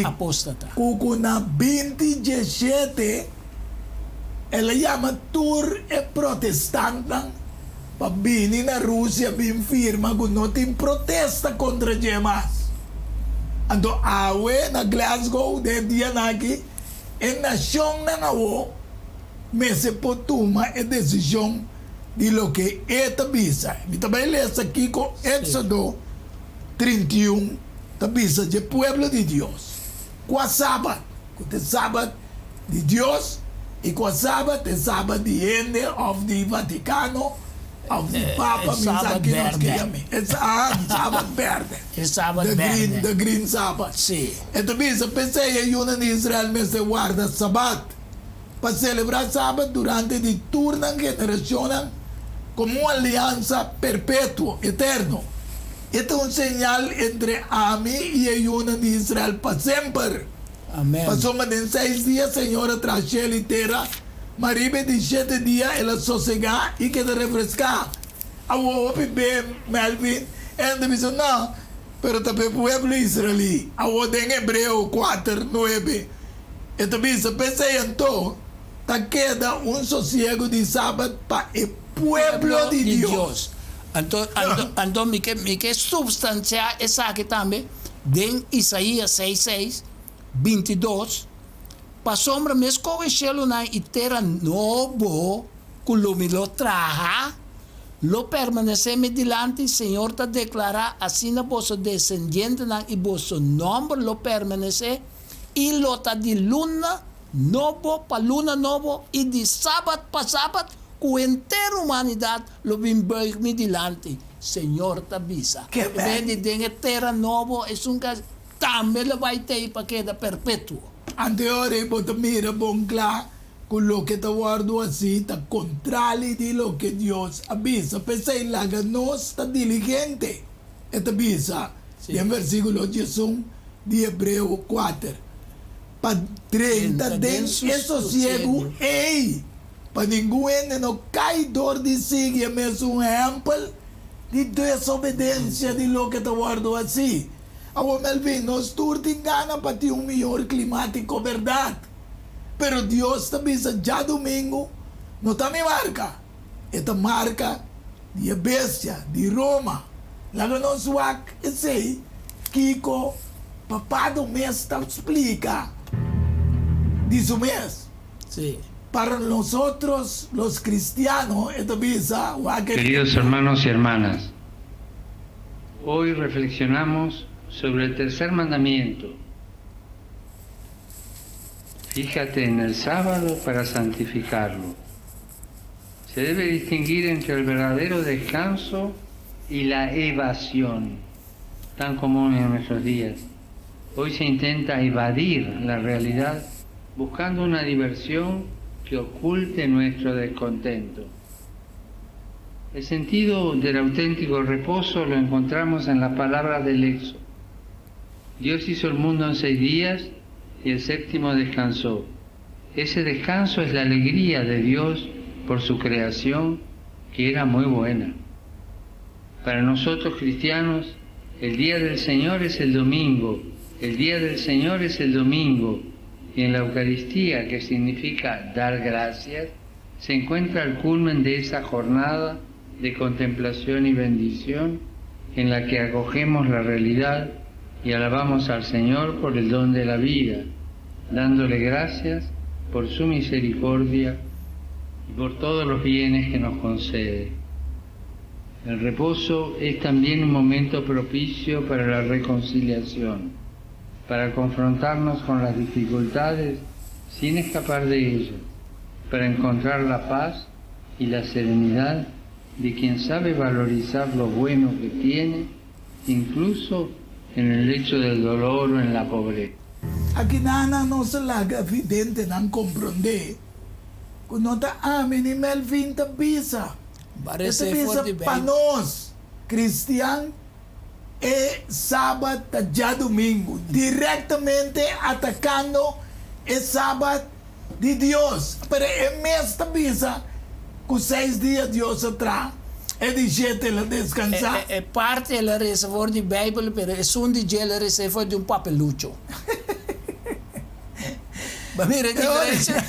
apóstata. Ku ku na binti diesshete el a yama tur e protestantnan pa bini na Rusia bin firma ku no tin protesta kontra dje mas. Anto awe na Glasgow den e dianan aki e nashonnan awo mester por tuma e desishon di loke e ta bisa. Mi ta bai lesa kiko Éxodo 31 ta bisa dje pueblo di Dios, Kua Sabat ku ta e Sabat di Dios i kua Sabat ta e Sabat di hende òf di Vatikano òf di Papa, mi sa ki nos ke yam'é. E Sabat bèrdè. E Sabat bèrdè. The green Sabat. Sí. E ta bisa, P'esei e yunan di Israel mester warda Sabat. Pa selebrá Sabat durante di tur nan generashonnan komo un aliansa perpetuo, eterno. E ta un señal entre ami i e yunan di Israel pa semper. Amen. Pasobra den seis dia Señor a traha shelu i tera, ma riba e di shete dia el a sosegá i keda refreská. Awor hopi be, Melvin, e nan ta bisa, No, pero ta pa e pueblo israelí. Awor den Hebreo kuater, nuebe. E ta bisa, P'esei anto ta keda un sosiego di sabat pa e pueblo di Dios. Anto, anto mi ke, mi ke supstansiá esaki tambe den Isaías seis seis, 22, Pasobra meskos e shelunan i tera nobo ku lo mi lo traha, lo permanesé mi dilanti, Señor ta deklará, asina boso desendientenan i boso nòmber lo permanesé. I lo ta di luna nobo pa luna nobo i di sabat pa sabat ku henter humanidat lo bin buig mi dilanti, Señor ta bisa. Ke Ben di den e tera nobo esun ka tambe lo bai tei pa keda perpetuo. Anto e ora ei bo ta mira bon kla ku loke ta wòrdu hasí ta kontrali di loke Dios a bisa. P'esei laga nos ta diligente, e ta bisa den versíkulo diesun. Di Hebreo kuater, pa drenta den e sosiegu ei, pa ningun hende no kai dor di sigui e mesun ehèmpel di desobedensia di loke ta wòrdu hasí. Awor, Melvin, nos tur tin gana pa tin un mihor klimátiko, bèrdat? Pero Dios ta bisa djadumingu no ta mi marka. E ta marka di e bestia di Roma. Laga nos wak esei kiko Papado mes ta splika di su mes. Sí. Para nosotros los cristianos, e ta bisa, wak e. Queridos hermanos y hermanas, hoy reflexionamos sobre el tercer mandamiento. Fíjate en el sábado para santificarlo. Se debe distinguir entre el verdadero descanso y la evasión, tan común en nuestros días. Hoy se intenta evadir la realidad buscando una diversión que oculte nuestro descontento. El sentido del auténtico reposo lo encontramos en la palabra del Éxodo. Dios hizo el mundo en seis días y el séptimo descansó. Ese descanso es la alegría de Dios por su creación, que era muy buena. Para nosotros cristianos, el día del Señor es el domingo, el día del Señor es el domingo, y en la Eucaristía, que significa dar gracias, se encuentra el culmen de esa jornada de contemplación y bendición en la que acogemos la realidad y alabamos al Señor por el don de la vida, dándole gracias por su misericordia y por todos los bienes que nos concede. El reposo es también un momento propicio para la reconciliación, para confrontarnos con las dificultades sin escapar de ellas, para encontrar la paz y la serenidad de quien sabe valorizar lo bueno que tiene, incluso en el lecho del dolor o en la pobreza. Aki nan nos a laga videntenan komprondé ku no ta ami ni Melvin ta bisa. E ta bisa pa nos, kristian, e sabat ta djadumingu, direktamente atakando e sabat di Dios. Pero e mes ta bisa ku seis dia Dios a traha, e di shete el a deskansá. E parti el a resa for di Bijbel, pero esun di dje el a resa for di un papelucho. Bo a mira e diferencia?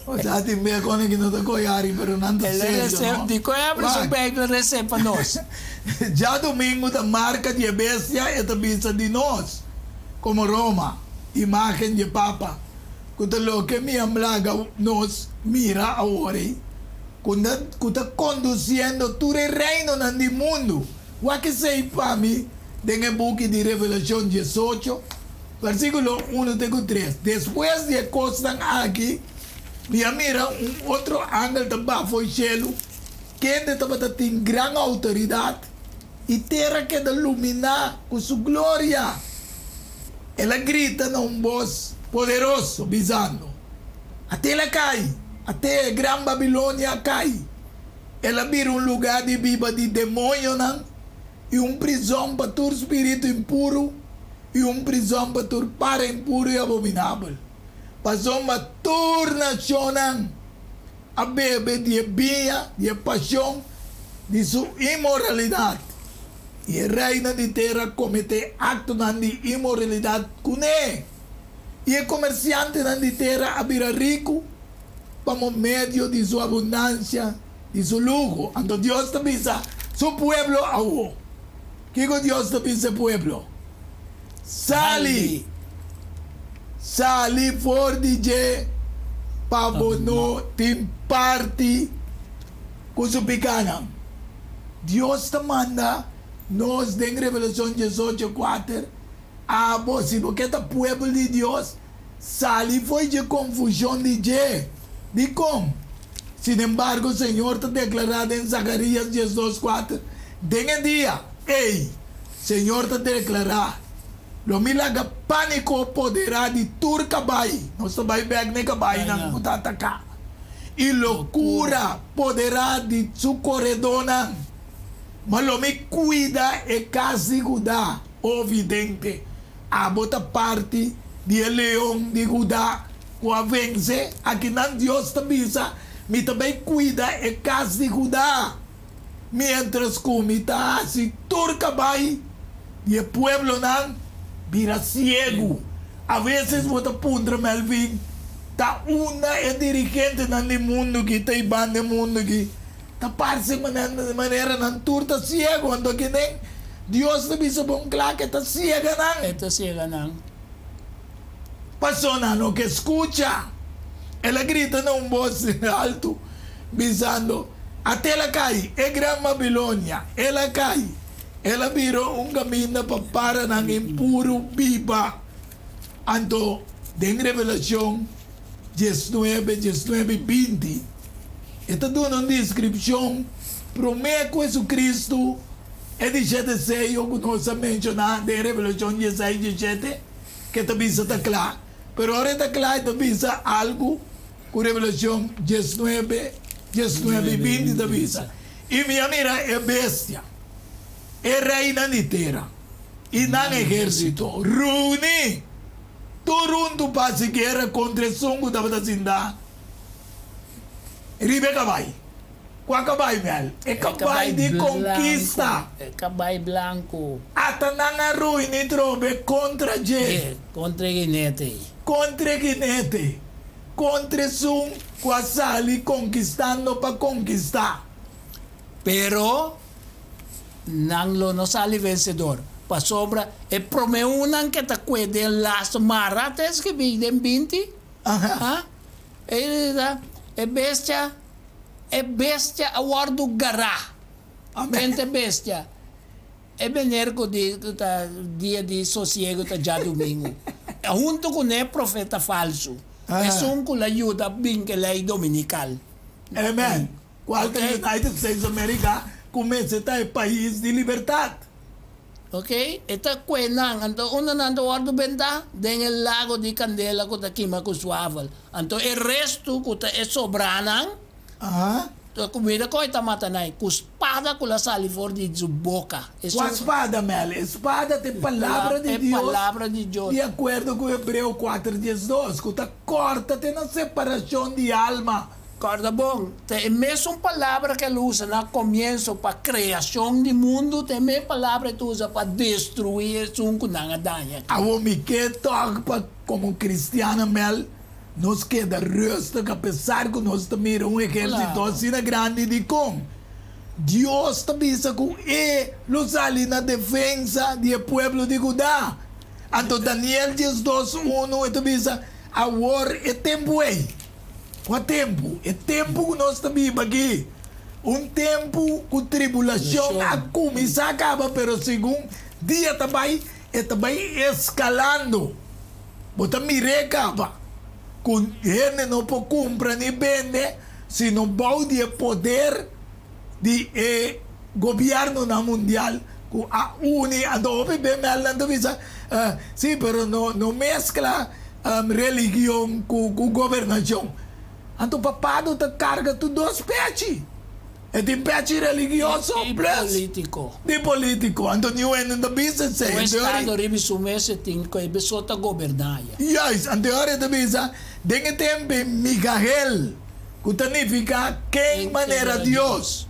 O sea, tin bia con e ki no ta coy ari, pero nan ta serio, no? Di con e abri su Bijbel resa pa nos? Djadomingo ta marca di e bestia, e ta bisa di nos, como Roma. Imágen dje Papa, ku ta loke mi a laga nos mira awor ei, ku ta ku ta kondusiendo tur e reinonan di mundu. Wak esei pa mi den e buki di Revelashon diesocho, versíkulo unu te ku tres, Despues di e kosnan aki mi a mira un otro angel ta baha fo'i shelu, kende tabata tin gran outoridat, i tera keda luminá ku su gloria. El a grita na un bos poderoso, bisando, Até el a kai! Até e gran Babilonia a kai! El a bira un lugá di biba di demoñonan i un prizòn pa tur spiritu impuru i un prizòn pa tur para impuru i abominabel, pasobra tur nashonnan a bebe di e biña di e pashon di su inmoralidat, i e reinan di tera a kometé aktonan di inmoralidat kuné, i e komersiantenan di tera a bira riku pa medio di su abundansia di su luho. Anto Dios ta bisa su pueblo awo. Kiko Dios ta bisa e pueblo? Sali! Sali for di dje pa bo no tin parti ku su pikanan. Dios ta manda nos den Revelashon diesocho kuater, Abo, si bo ke ta pueblo di Dios, sali for dje konfushon di dje. Dikon? Sinembargo, Señor ta deklará den Zakarías diesdos kuater, Den e dia ei, Señor ta deklará, Lo mi laga pániko poderá di tur kabai, nos ta bai bèk na e kabainan ku ta ataká, i lokura poderá di su koredónan, ma lo mi kuida e kas di Judá, o vidente, abo ta parti di e leon di Judá ku a vense. Akinan Dios ta bisa, Mi ta bai kuida e kas di Judá. Miéntras ku mi ta hasi tur kabai di e pueblonan bira siegu. A veces bo ta puntra Melvin, ta unda e dirigentenan di mundu ki ta iban den mundu ki? Ta parse manera nan tur ta siegu, anto kinen Dios ta bisa bon kla ku e ta siega nan. E ta siega nan. Pasobra nan no ke skucha. El a grita na un bos altu, bisando, Ate el a kai, e gran Babilonia, el a kai! El a bira un kaminda pa paranan impuru biba. Anto, den Revelashon diesnuebe, diesnuebe i binti, e ta duna un deskripshon promé ku Hesukristu e di shete seyo ku nos a menshoná den Revelashon dieseis, diesshete, ku e ta bisa ta kla. Pero ora e ta kla e ta bisa algu Ku Revelashon diesnuebe, diesnuebe i binti ta bisa, I mi a mira e bestia, e reinan di tera i nan ehérsito reuní tur huntu pa hasi guera kontra esun ku tabata sintá riba e kabai. Kua kabai, Mel? E kabai di konkista. E kabai blanku. Ata nan a reuní trobe kontra dje. Kontra e ginete. Kontra e ginete. Kontra esun ku a sali konkistando pa konkistá. Pero nan lo no sali vensedor, pasobra e promé unnan ke ta kue den laso mará ta eskibí den 20, ha, e bestia. E bestia a wòrdu gará. Amen. Ken ta e bestia? E meneer ku di ku ta dia di sosiego ta djadumingu. Huntu kuné profeta falsu. Esun ku la yuda bin ku e lei dominikal. Amen. Kual ta Ok. United States of America ku mester ta e pais di libertat. Ok, e ta kue nan, anto unda nan ta wòrdu bentá? Den e lago di kandela ku ta kima ku swavel. Anto e restu ku ta e sobranan, ta kumida ku e ta mata nan, ku spada ku la sali for di su boka. Kua spada, Mel? E spada ta e palabra di Dios, palabra di Dios. Di akuerdo ku Hebreo kuater diesdos, ku ta kòrta te na separashon di alma. Kòrda bon, ta e mesun palabra ku el usa na komienso pa kreashon di mundu, ta e mes palabra e ta usa pa destruí esun ku nan a daña. Awor mi ke tòg pa komo kristiannan mel nos keda rustig apesar ku nos ta mira un ehérsito asina grandi. Dikon? Dios ta bisa ku e lo sali na defensa di e pueblo di Hudá. Anto Daniel diesdos unu e ta bisa, Awor e tempu ei. Kua tempu? E tempu ku nos ta biba aki. Un tempu ku tribulashon a kuminsá kaba, pero segun dia ta bai, e ta bai eskalando. Bo ta mir'é kaba ku hende no por kumpra ni bende sino bou di e poder di e gobièrnunan mundial ku a uni. Anto hopi bmlnan ta bisa, Sí, pero no no meskla religion ku ku gobernashon. Anto papado ta karga tur dos pechi. E tin pechi religioso I plus polítiko. di polítiko. Anto niun hende no ta bisa esei. Un Anto e ora estado riba su mes e tin ku e beso ta goberná ya. Juist, anto e ora e ta bisa, den e tempu ei Migael, ku ta nifiká Ken Manera Dios,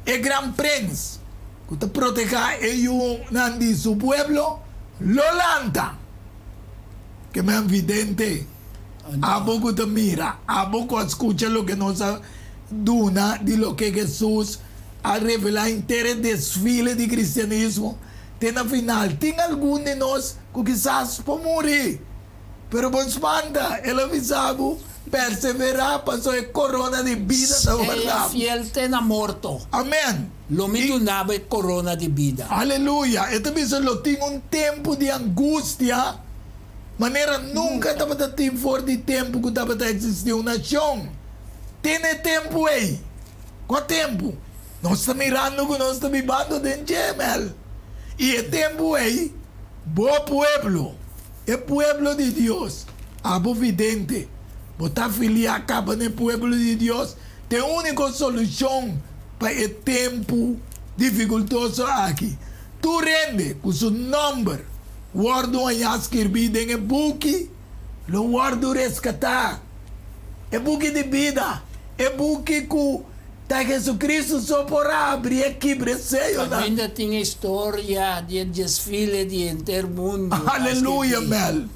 e gran prens ku ta protehá e yunan di su pueblo, lo lanta. Ke men vidente, abo ku ta mira, abo ku a skucha loke nos a duna di loke Hesus a revelá henter e desfile di kristianismo te na final. Tin algun di nos ku kisas por muri. Pero bon spanta, el a bisa bo, Perseverá, pasobra e korona di bida ta Sea warda bo. fiel te na morto. Amen. Lo mi I. duna bo e korona di bida. Aleluya! E ta bisa lo tin un tempu di angustia manera nunka tabata tin for di tempu ku tabata eksistí un nashon. Te na e tempu ei. Kua tempu? Nos ta mirando ku nos ta bibando den dje, Mel. I e tempu ei, bo pueblo. E pueblo di Dios, abo vidente, bo ta afiliá kaba na e pueblo di Dios? Ta e úniko solushon pa e tempu difikultoso aki. Tur hende ku su nòmber wòrdu hañá skirbí den e buki lo wòrdu reskatá. E buki di bida, e buki ku Ta Jesucristo so por abri e kibra e seyonan. Caminda tin e historia di e desfile di henter mundo a Aleluya, skirbi. Mel.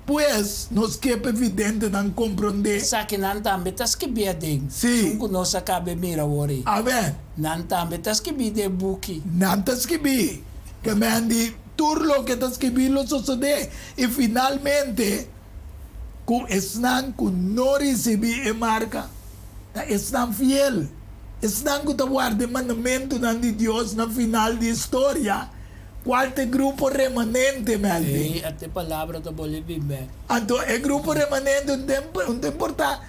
Pues, nos ke pa e videntenan komprondé. Esaki nan tambe ta skibí aden. Sí. Esun ku nos a kaba e mira awor ei. Amen. Nan tambe ta skibí den e buki. Nan ta skibí. Ke men di, tur loke ta skibí lo sosodé. I finalmente, ku esnan ku no risibí e marka ta esnan fiel, esnan ku ta warda e mandamentunan di Dios na final di historia, kual ta e grupo remanente, Melvin? Ei, ata e palabra ta bolbe bin bek. Anto e grupo remanente un ta importá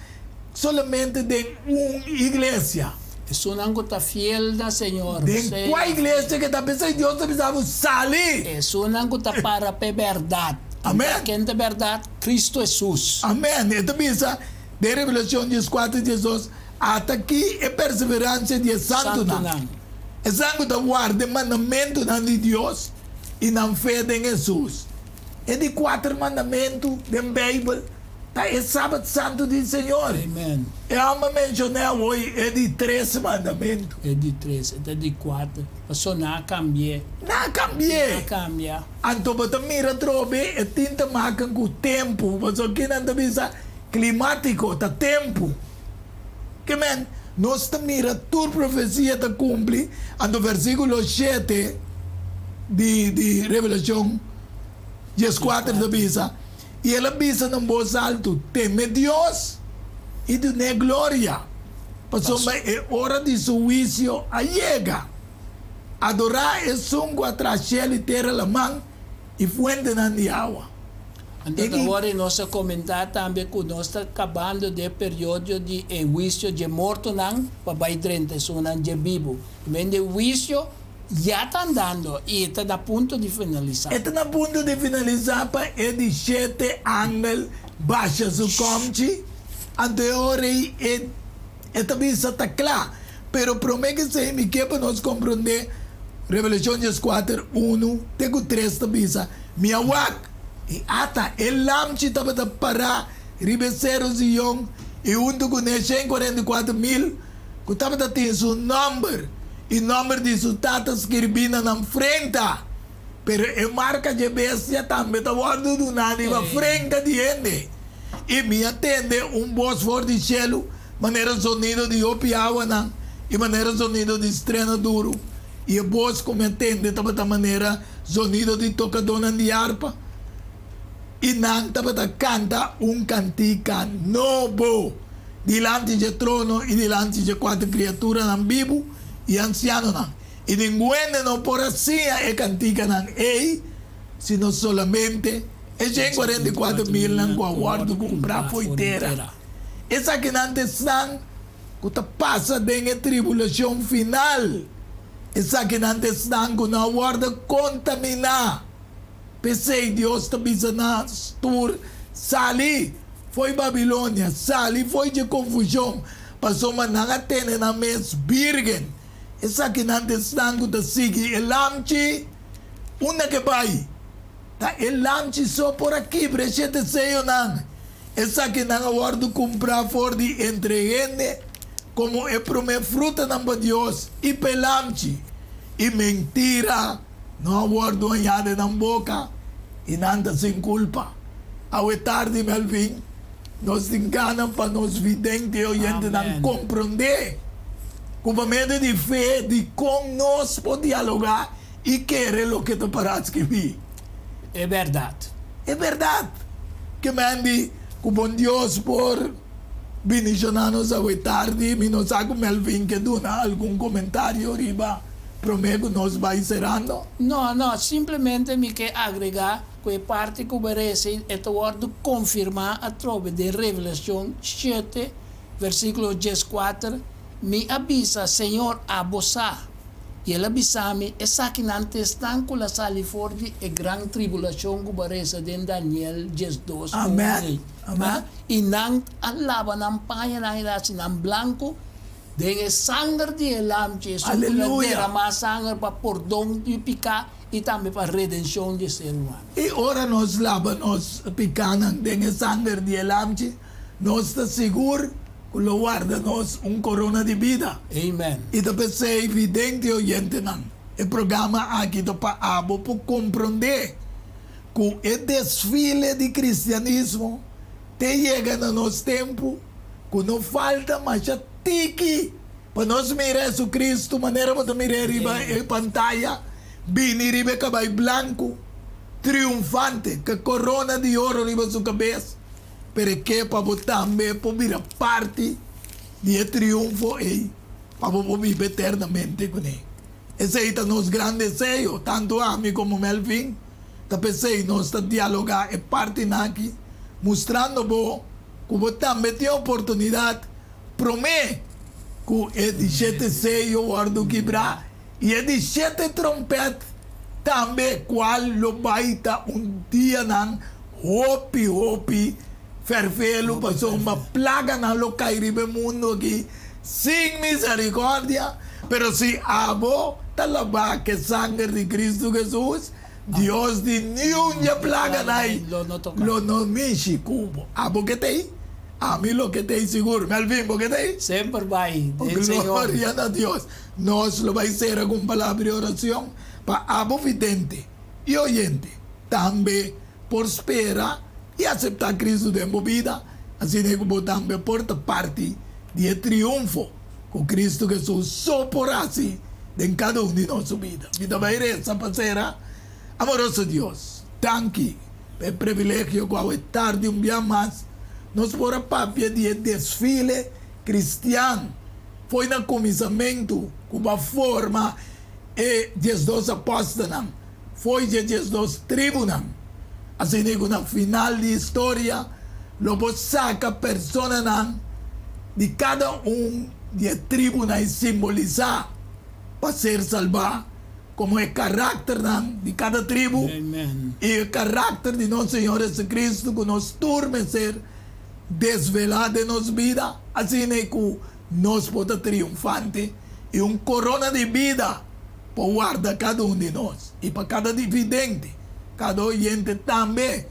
solamente den un iglesia. Esunnan ku ta fiel na Señor. Den kua iglesia ke ta p'esei Dios ta bisa bo sali? Esunnan ku ta para p'e bèrdat. Amen. Ken ta bèrdat? Kristu Hesus. Amen. E ta bisa den Revelashon dieskuater diesdos, Ata aki e perseveransia di e santunan, esnan ku ta warda e mandamentunan di Dios i nan fe den Hesus. E di kuater mandamentu den Beibel Ta e Sabat Santu di Señor. Amen. E amo menshoné awor e di tres mandamentu. E di tres, e ta di kuater. Paso nan a kambi'é. Nan a kambi'é. Nan a kambia. Anto bo ta mira atrobe e tin ta makan ku tempu. Pasobra ki nan ta bisa klimátiko, ta tempu. Ke men, nos ta mira tur profesia ta kumpli. Anto versíkulo shete di di Revelashon dieskuater ta bisa. I el a bisa na un bos altu, Teme Dios i dun'é gloria. Pasobra e ora di su huisio a yega. Adorá esun ku a traha shelu i tera, laman i fuentenan di awa. Anto ta ora i nos a komentá tambe ku nos ta kabando den e periodo di e huisio dje mortonan pa bai drenta esunnan dje bibu. Men de huisio ya ta andando i e ta na punto di finalisá. E ta na punto di finalisá pa e di shete angel basha su kòmchi, anto e ora ei e e ta bisa ta kla. Pero promé ku esei mi ke pa nos komprondé Revelashon dieskuater, unu te ku tres ta bisa, Mi a wak, i ata e Lamchi tabata pará riba e seru Zion i huntu kuné 144.000 ku tabata tin su nòmber i nòmber di su tata skirbí na nan frenta. Pero e marka dje bestia tambe ta wòrdu duná riba frenta di hende. I mi a tende un bos for di shelu manera zonido di hopi awanan i manera zonido di strena duru, i e bos ku mi a tende tabata manera zonido di tokadónan di arpa, i nan tabata kanta un kantika nobo dilanti dje trono i dilanti dje kuater kriaturanan bibu i ansianonan. I ningun hende no por a siña e kantikanan ei, sino solamente e 144 milnan ku a wòrdu kumprá fo'i tera. Esakinan ta esnan ku ta pasa den e tribulashon final. Esakinan ta esnan ku no a wòrdu kontaminá. P'esei Dios ta bisa nan tur, Sali fo'i Babilonia, sali fo'i dje konfushon, pasobra nan a tene nan mes bírgen. Esakinan ta esnan ku ta sigui e Lamchi unda ke bai. Ta e Lamchi so por a kibra e shete seyonan. Esakinan a wòrdu kumprá for di entre hende komo e promé frutanan pa Dios i pa e Lamchi. I mentira no a wòrdu hañá den nan boka, i nan ta sin kulpa. Awe tardi, Melvin, nos tin gana pa nos vidente i oyentenan komprondé ku pa medio di fe dikon nos por dialogá i kere loke ta pará skibí. E bèrdat. E bèrdat. Ke men di ku bon Dios por bindishoná nos awe tardi. Mi no sa ku Melvin ke duna algun komentario riba promé ku nos bai serando. No, no, simplemente mi ke agregá ku e parti ku bo resi e ta wòrdu konfirmá atrobe den Revelashon shete, versíkulo 14, Mi a bisa, Señor, abo sa. I el a bisa mi, Esakinan ta esnan ku la sali for di e gran tribulashon ku bo a resa den Daniel 12 ku Amèn. Un. I nan a laba nan pañanan i a hasi nan blanku den e sanger di e Lamchi, esun ku lo a deramá sanger pa pordon di piká i tambe pa redenshon di e ser humano. I ora nos laba nos pikánan den e sanger di e Lamchi, nos ta sigur ku lo warda nos un korona di bida. Amen. I ta p'esei, vidente i oyentenan, e programa aki ta pa abo por komprondé ku e desfile di kristianismo te yega na nos tempu ku no falta masha tiki pa nos mira Hesukristu manera bo ta mir'é riba e pantaya bini riba e kabai blanku triunfante ku e korona di oro riba su kabes. Pero e ke pa bo tambe por bira parti di e triunfo ei, pa bo por biba eternamente kuné. Esei ta nos gran deseo, tantu ami komo Melvin. Ta p'esei nos ta dialogá e partinan aki, mustrando bo ku bo tambe tin oportunidat promé ku e di shete seyo wòrdu kibrá i e di shete trompèt tambe, kual lo bai ta un dianan hopi hopi fèrfelu, pasobra plaganan lo kai riba e mundu aki sin miserikòrdia. Pero si abo ta labá ku e sanger di Kristu Hesus, Dios di niun dje plaganan ei lo no mishi ku bo. Abo ke ta ei? Ami lo ke ta ei sigur. Melvin, bo ke ta ei? Semper bai den Señor. Gloria na Dios. Nos lo bai sera ku un palabra di oracion pa abo vidente i oyente tambe por spera i aseptá Cristo den bo bida, asina ku bo tambe por ta parti di e triunfo ku Cristo Jesus so por hasi den kada un di nos su bida. Mi ta bai resa pa sera. Amoroso Dios, danki pa e privilegio ku awe tardi un bia mas nos por a papia di e desfile cristian. Foi na kuminsamentu ku bo a forma e 12 apòstelnan, foi dje 12 tribunan. Asina ku na final di historia lo bo saka personanan di kada un di e tribunan i simbolisá pa ser salbá komo e karakternan di kada tribu i e karakter di nos Señor Jesucristo ku nos tur mester desvelá den nos bida, asina ku nos por ta triunfante i un korona di bida por warda kada un di nos i pa kada dividente, kada oyente tambe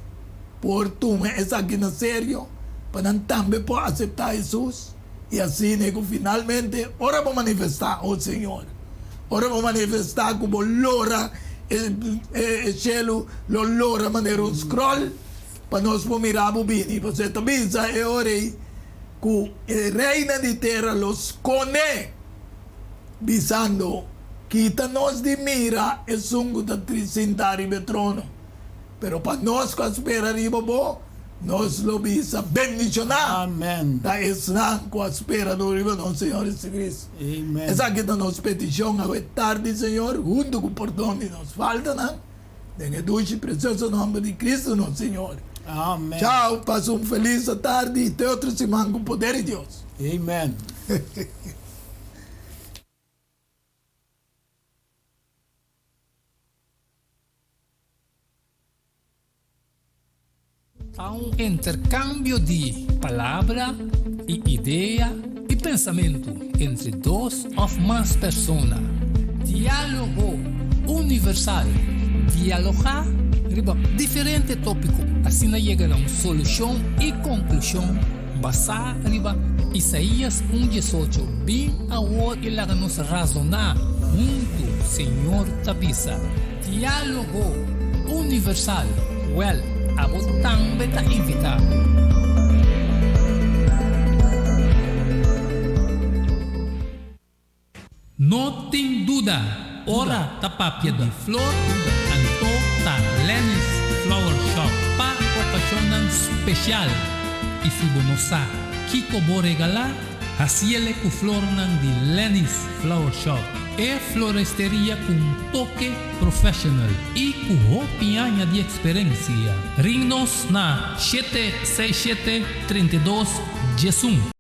por tuma esaki na serio pa nan tambe por aseptá Hesus i asina ku finalmente ora bo manifestá, o Señor, ora bo manifestá ku bo lora e shelu lo lora manera un skròl pa nos por mira bo bini, pasobra e ta bisa e ora ei ku e reinan di tera lo skonde, bisando, Kita nos di mira esun ku ta sintá riba e trono, pero pa nos ku a spera riba bo, nos lo bisa, Bendishoná ta esnan ku a spera riba nos Señor Jesucristo. Esaki ta nos petishon awe tardi, Señor, huntu ku pordon di nos faltanan, den e dushi i presioso nòmber di Cristo nos Señor. Amen. Chao, pasa un felis atardi i te otro siman ku poder di Dios. Amen. Ta un interkambio di palabra i idea i pensamentu entre dos òf mas persona. Diálogo Universal, Dialogá riba diferente tópiko, asina yega na un solushon i konklushon basá riba Isaías un 18, Bin awor i laga nos razoná huntu, Señor ta bisa. Diálogo Universal, Wèl, abo tambe ta invitá. No tin duda, ora ta papia di flor, anto ta Lenny's Flower Shop pa okashonnan spesial. I si bo no sa kiko bo regalá, Hasiele ku flornan di Lenny's Flower Shop, e floresteria ku un toke professional i ku hopi aña di eksperensia. Ring nos na 767 32 11.